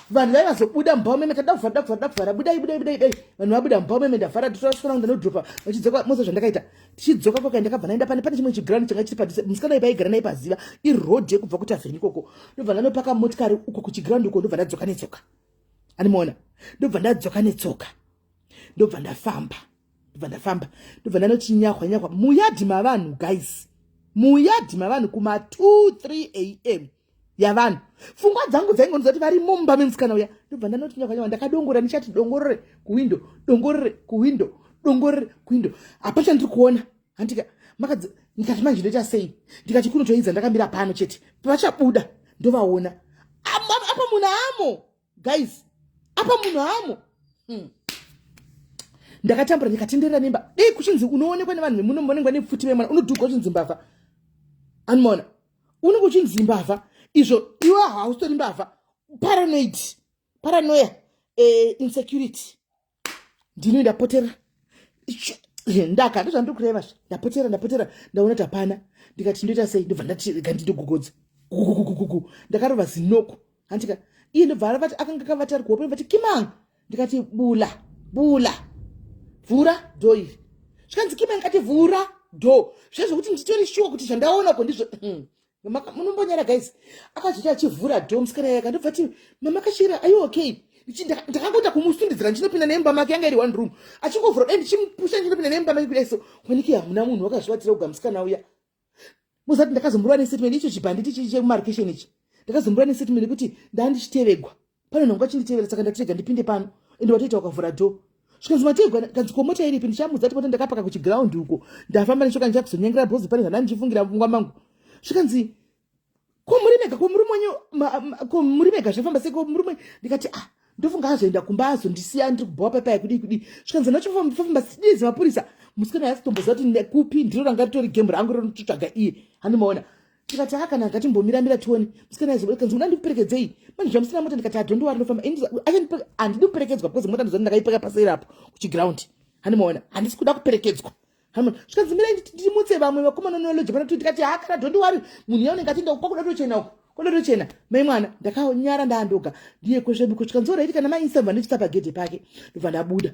Vanhu vai vazobuda mubhawa meme, kada kuvhara, da kuvhara, da kuvhara, budai, budai, budai, dai vanhu vabuda mubhawa meme, ndavhara, nditoasvikana ndanodropa vachidzoka. Moza zvandakaita, tichidzoka kwaka, ndakabva ndaenda pane chimwe chiground changa chiri padhuze, musikana ipaigara naye paziva iroad yekubva kutavheni ikoko. Ndobva ndanopaka motikari uko kuchiground uko, ndobva ndadzoka netsoka, animaona. Ndobva ndadzoka netsoka, ndobva ndafamba, ndobva ndafamba, ndobva ndanoti nyahwa nyahwa muyadhi mavanhu, guys, muyadhi mavanhu kuma 2 3 a.m. yavanhu. Pfungwa dzangu dzaingondiza kuti varimo mumba memusikana uya. Ndobva ndanoti nyahwa nyahwa, ndakadongora, ndichati dongorore kuwindo, dongorore kuwindo, dongorore kuwindo, hapa chandiri kuona, handika makadzi. Ndikati manje ndoita sei? Ndikati kunotoidza ndakamira pano chete, pavachabuda ndovaona. Apa munhu amo, guys, apa munhu amo. Ndakatambura, ndikatenderera nemba. Dei kuchinzi unoonekwa nevanhu vemuno munengwa nepfuti vemwana, unodhugwa uchinzi mbavha, anomaona. Unenge uchinzi mbavha, izvo iwe hausitori mbavha. Paranoid, paranoia, insecurity. Ndino ndapotera, ndaka ndozvandiri kureva. Ndapotera, ndapotera, ndaona kuti hapana. Ndikati ndoita sei? Ndobva ndati rega ndindogogodza, gugugugugu. Ndakarova zinoko, handika. Iye ndobva aravati, akanga akavata ari kuhope. Ndobva kimang, ndikati bula bula, vhura door iri. Zvikanzi kimang, ndikati vhura door. Zvezvokuti nditori sure kuti zvandaona ko ndizvo. Munombonyara, guys. Akazoita achivhura door musikana yaka, ndobva ti, "Mama Kashira, are you okay?" Ndakangoita kumusundidzira ndichinopinda nemba make, yanga iri one room. Achingovhura dai, ndichimupusha ndichinopinda nemba make kudai so, wanike hamuna munhu, wakazvivatira kuga musikana uya. Muzati ndakazomburwa nesettlement, icho chibhanditi chichi chemumarikesheni ichi. Ndakazomburwa nesettlement yekuti ndandichitevegwa pano, nhangu achinditevera, saka ndatirega ndipinde pano. Ende watoita wakavhura door. Zvikanzi mategwa, kanzi ko mota iripi? Ndichamudza kuti mota ndakapaka kuchiground uko, ndafamba neshoka, ndichakuzonyangera bhozi pane zvandanga ndichifungira mupfungwa mangu. Zvikanzi ko muri mega? Ko murume wenyu? Ko muri mega? Zvafamba sei? Ko murume? Ndikati ah, ndofunga azoenda kumba, azondisiya ndiri kubhowa papaya, kudii kudii. Zvikanzi nachofamba sidii dzemapurisa. Musikana yasitomboziva kuti kupi ndiro ranga ritori gembo rangu rinototsvaga iye, handimaona. Tikati ha, kana ngatimbomira-mira tione. Musikana yazokanzi, "Muda ndikuperekedzei manje zvamusina mota?" Ndikati, "Hadhondiwari, ndofamba." Handidi kuperekedzwa because mota ndizoti ndakaipeka paseri apo kuchiground, handimaona. Handisi kuda kuperekedzwa. Zvikanzi, "Mirai ndimutse vamwe vakomana noloja pana." Tikati, "Ha, kana don't worry." Munhu yaunenge atinda kwakuda tochena uko, kwada tochena. Mai mwana, ndakanyara ndaandoga ndiye kwesvebuko. Zvikanzi, "Alright, kana mainsa." Bva ndichitsa pagedhe pake, ndobva ndabuda,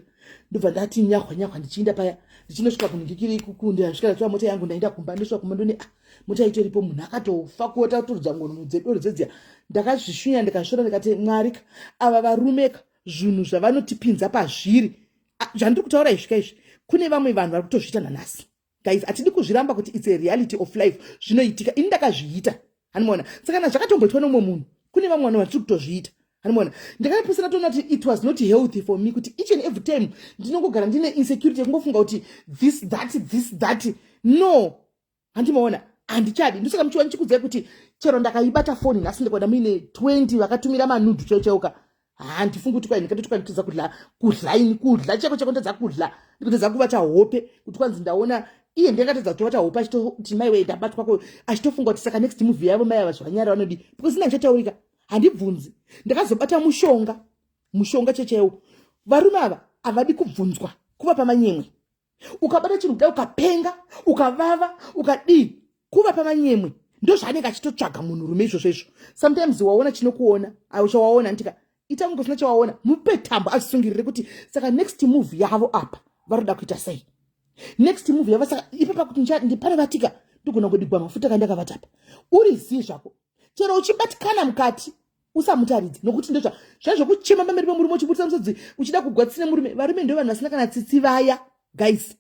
ndobva ndati nyahwa nyahwa ndichiinda paya, ndichinosvika kunhingikiri kundasvika, ndatora mota yangu, ndaenda kumba. Ndosvika kumba, ndone, ah, mota itoripo. Munhu akatofa kuota kutorudza ngonono dzedoro dzedziya. Ndakazvishunya, ndikasvora, ndikati, "Mwarika, ava varumeka zvinhu zvavanotipinza pazviri." Zvandiri kutaura izvika izvi, kune vamwe vanhu vari kutozviita nanhasi. Guys, hatidi kuzviramba kuti it's a reality of life, zvinoitika. Ini ndakazviita, hanimona. Saka kana zvakatomboitwa nomumwe munhu, kune vamwe vanhu vatiri kutozviita, hanimona. Ndakapesana toona kuti it was not healthy for me kuti each and every time ndinongogara ndine insecurity yekungofunga kuti this, that, this, that. No, handimaona, handichadi. Ndosaka muchiwa ndichikudzai kuti chero ndakaibata foni nhasi, ndikaona muine 20 vakatumira manudes chaichauka, handifungi kuti kwai ndikatoti kwanditodza kudla, kudla ini, kudla chako chako, ndotadza kudla, ndikutadza kuvata hope kuti kwanzi ndaona iye. Ndingatadza kutovata hope achitoti, "Mai wei, ndabatwako," achitofunga kuti saka next movie yavo mai ava zvanyara vanodi, because ina ndichataurika, handibvunzi. Ndakazobata mushonga, mushonga chechaiwo. Varume ava havadi kubvunzwa, kuva pamanyemwe. Ukabata chinhu kudai, ukapenga, ukavava, ukadii, kuva pamanyemwe, ndo zvaanenge achitotsvaga munhurume izvozvo izvo. Sometimes waona chinokuona, chawaona ndika ita kunge usina chawaona, mupe tambo azvisungirire kuti saka next move yavo apa varoda kuita sei, next move yavo. Saka ipapa kuti ndipanovatika, ndogona kudigwa mafuta kandakavatapa. Uri zii zvako, chero uchibatikana mukati, usamutaridze, nokuti ndozva zvai zvokuchema pamberi pemurume, uchibudisa musodzi, uchida kugwatsira murume. Varume ndo vanhu vasina kana tsitsi vaya, guys,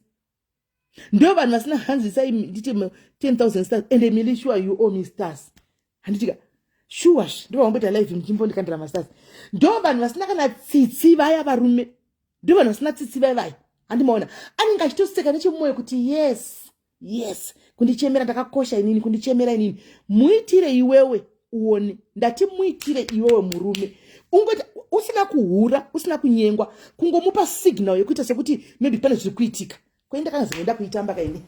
ndo vanhu vasina. Hanzi sai nditi 10,000 stars and Emily, sure you owe me stars, handitika? Sure, ndo vamboita live muchimbondikandira mastars. Ndo vanhu vasina kana tsitsi vaya, varume ndo vanhu vasina tsitsi vaya vaya, handimaona. Anenge achitoseka nechemumwoyo kuti yes, kundichemera ndakakosha inini, kundichemera inini. Muitire iwewe uone. Ndati muitire iwewe murume, ungoti usina kuhura, usina kunyengwa, kungomupa signal yekuita sekuti maybe pane zviri kuitika. Kwaenda kana zinoenda kuitamba kaini.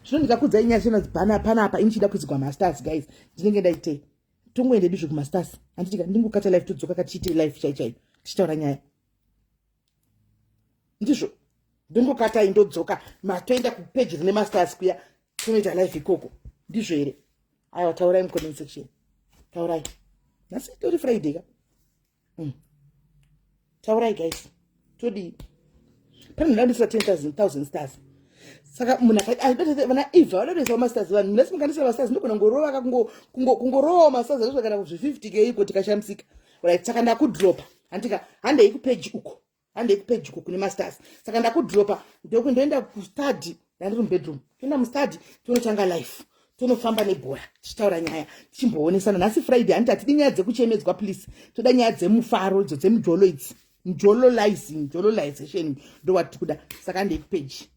Zvino ndikakudzai nyaya chinonzi panapa, ini chida kuidzigwa mastars. Guys, ndinenge ndaitei? Tongoende dizvo kumastars, handitika? Ndingokata live, todzoka katiite live chai chaiyo, tichitaura nyaya. Ndizvo, ndingokatai, ndodzoka, matoenda kupeji rine mastars kuya, tonoita live ikoko. Ndizvo here? Aiwa, taurai mucomment section, taurai. Nhasi tori Friday ka. Taurai guys, todii? Pane ndandisira 10,000 stars. Saka munhu vana eva vadotoisawo mastars. Vanhu nhasi mukandisira mastars, ndogona kungorova, kungorovawo mastars azvo kana kuzvi50 K iko, tikashamisika. Right, saka ndakudropa, handika? Handei kupeji uko, handei kupeji uko kune mastars. Saka ndakudropa, ndoenda kustudy. Ndandiri mubedroom, toenda mustudy, tonotanga life, tonofamba nebhora, tichitaura nyaya, tichimboonesana. Nhasi Friday, handiti? Hatidi nyaya dzekuchemedzwa, please. Toda nyaya dzemufaro, idzo dzemujolo, idzi mjololizing, mjololization, ndo watiri kuda. Saka handei kupeji.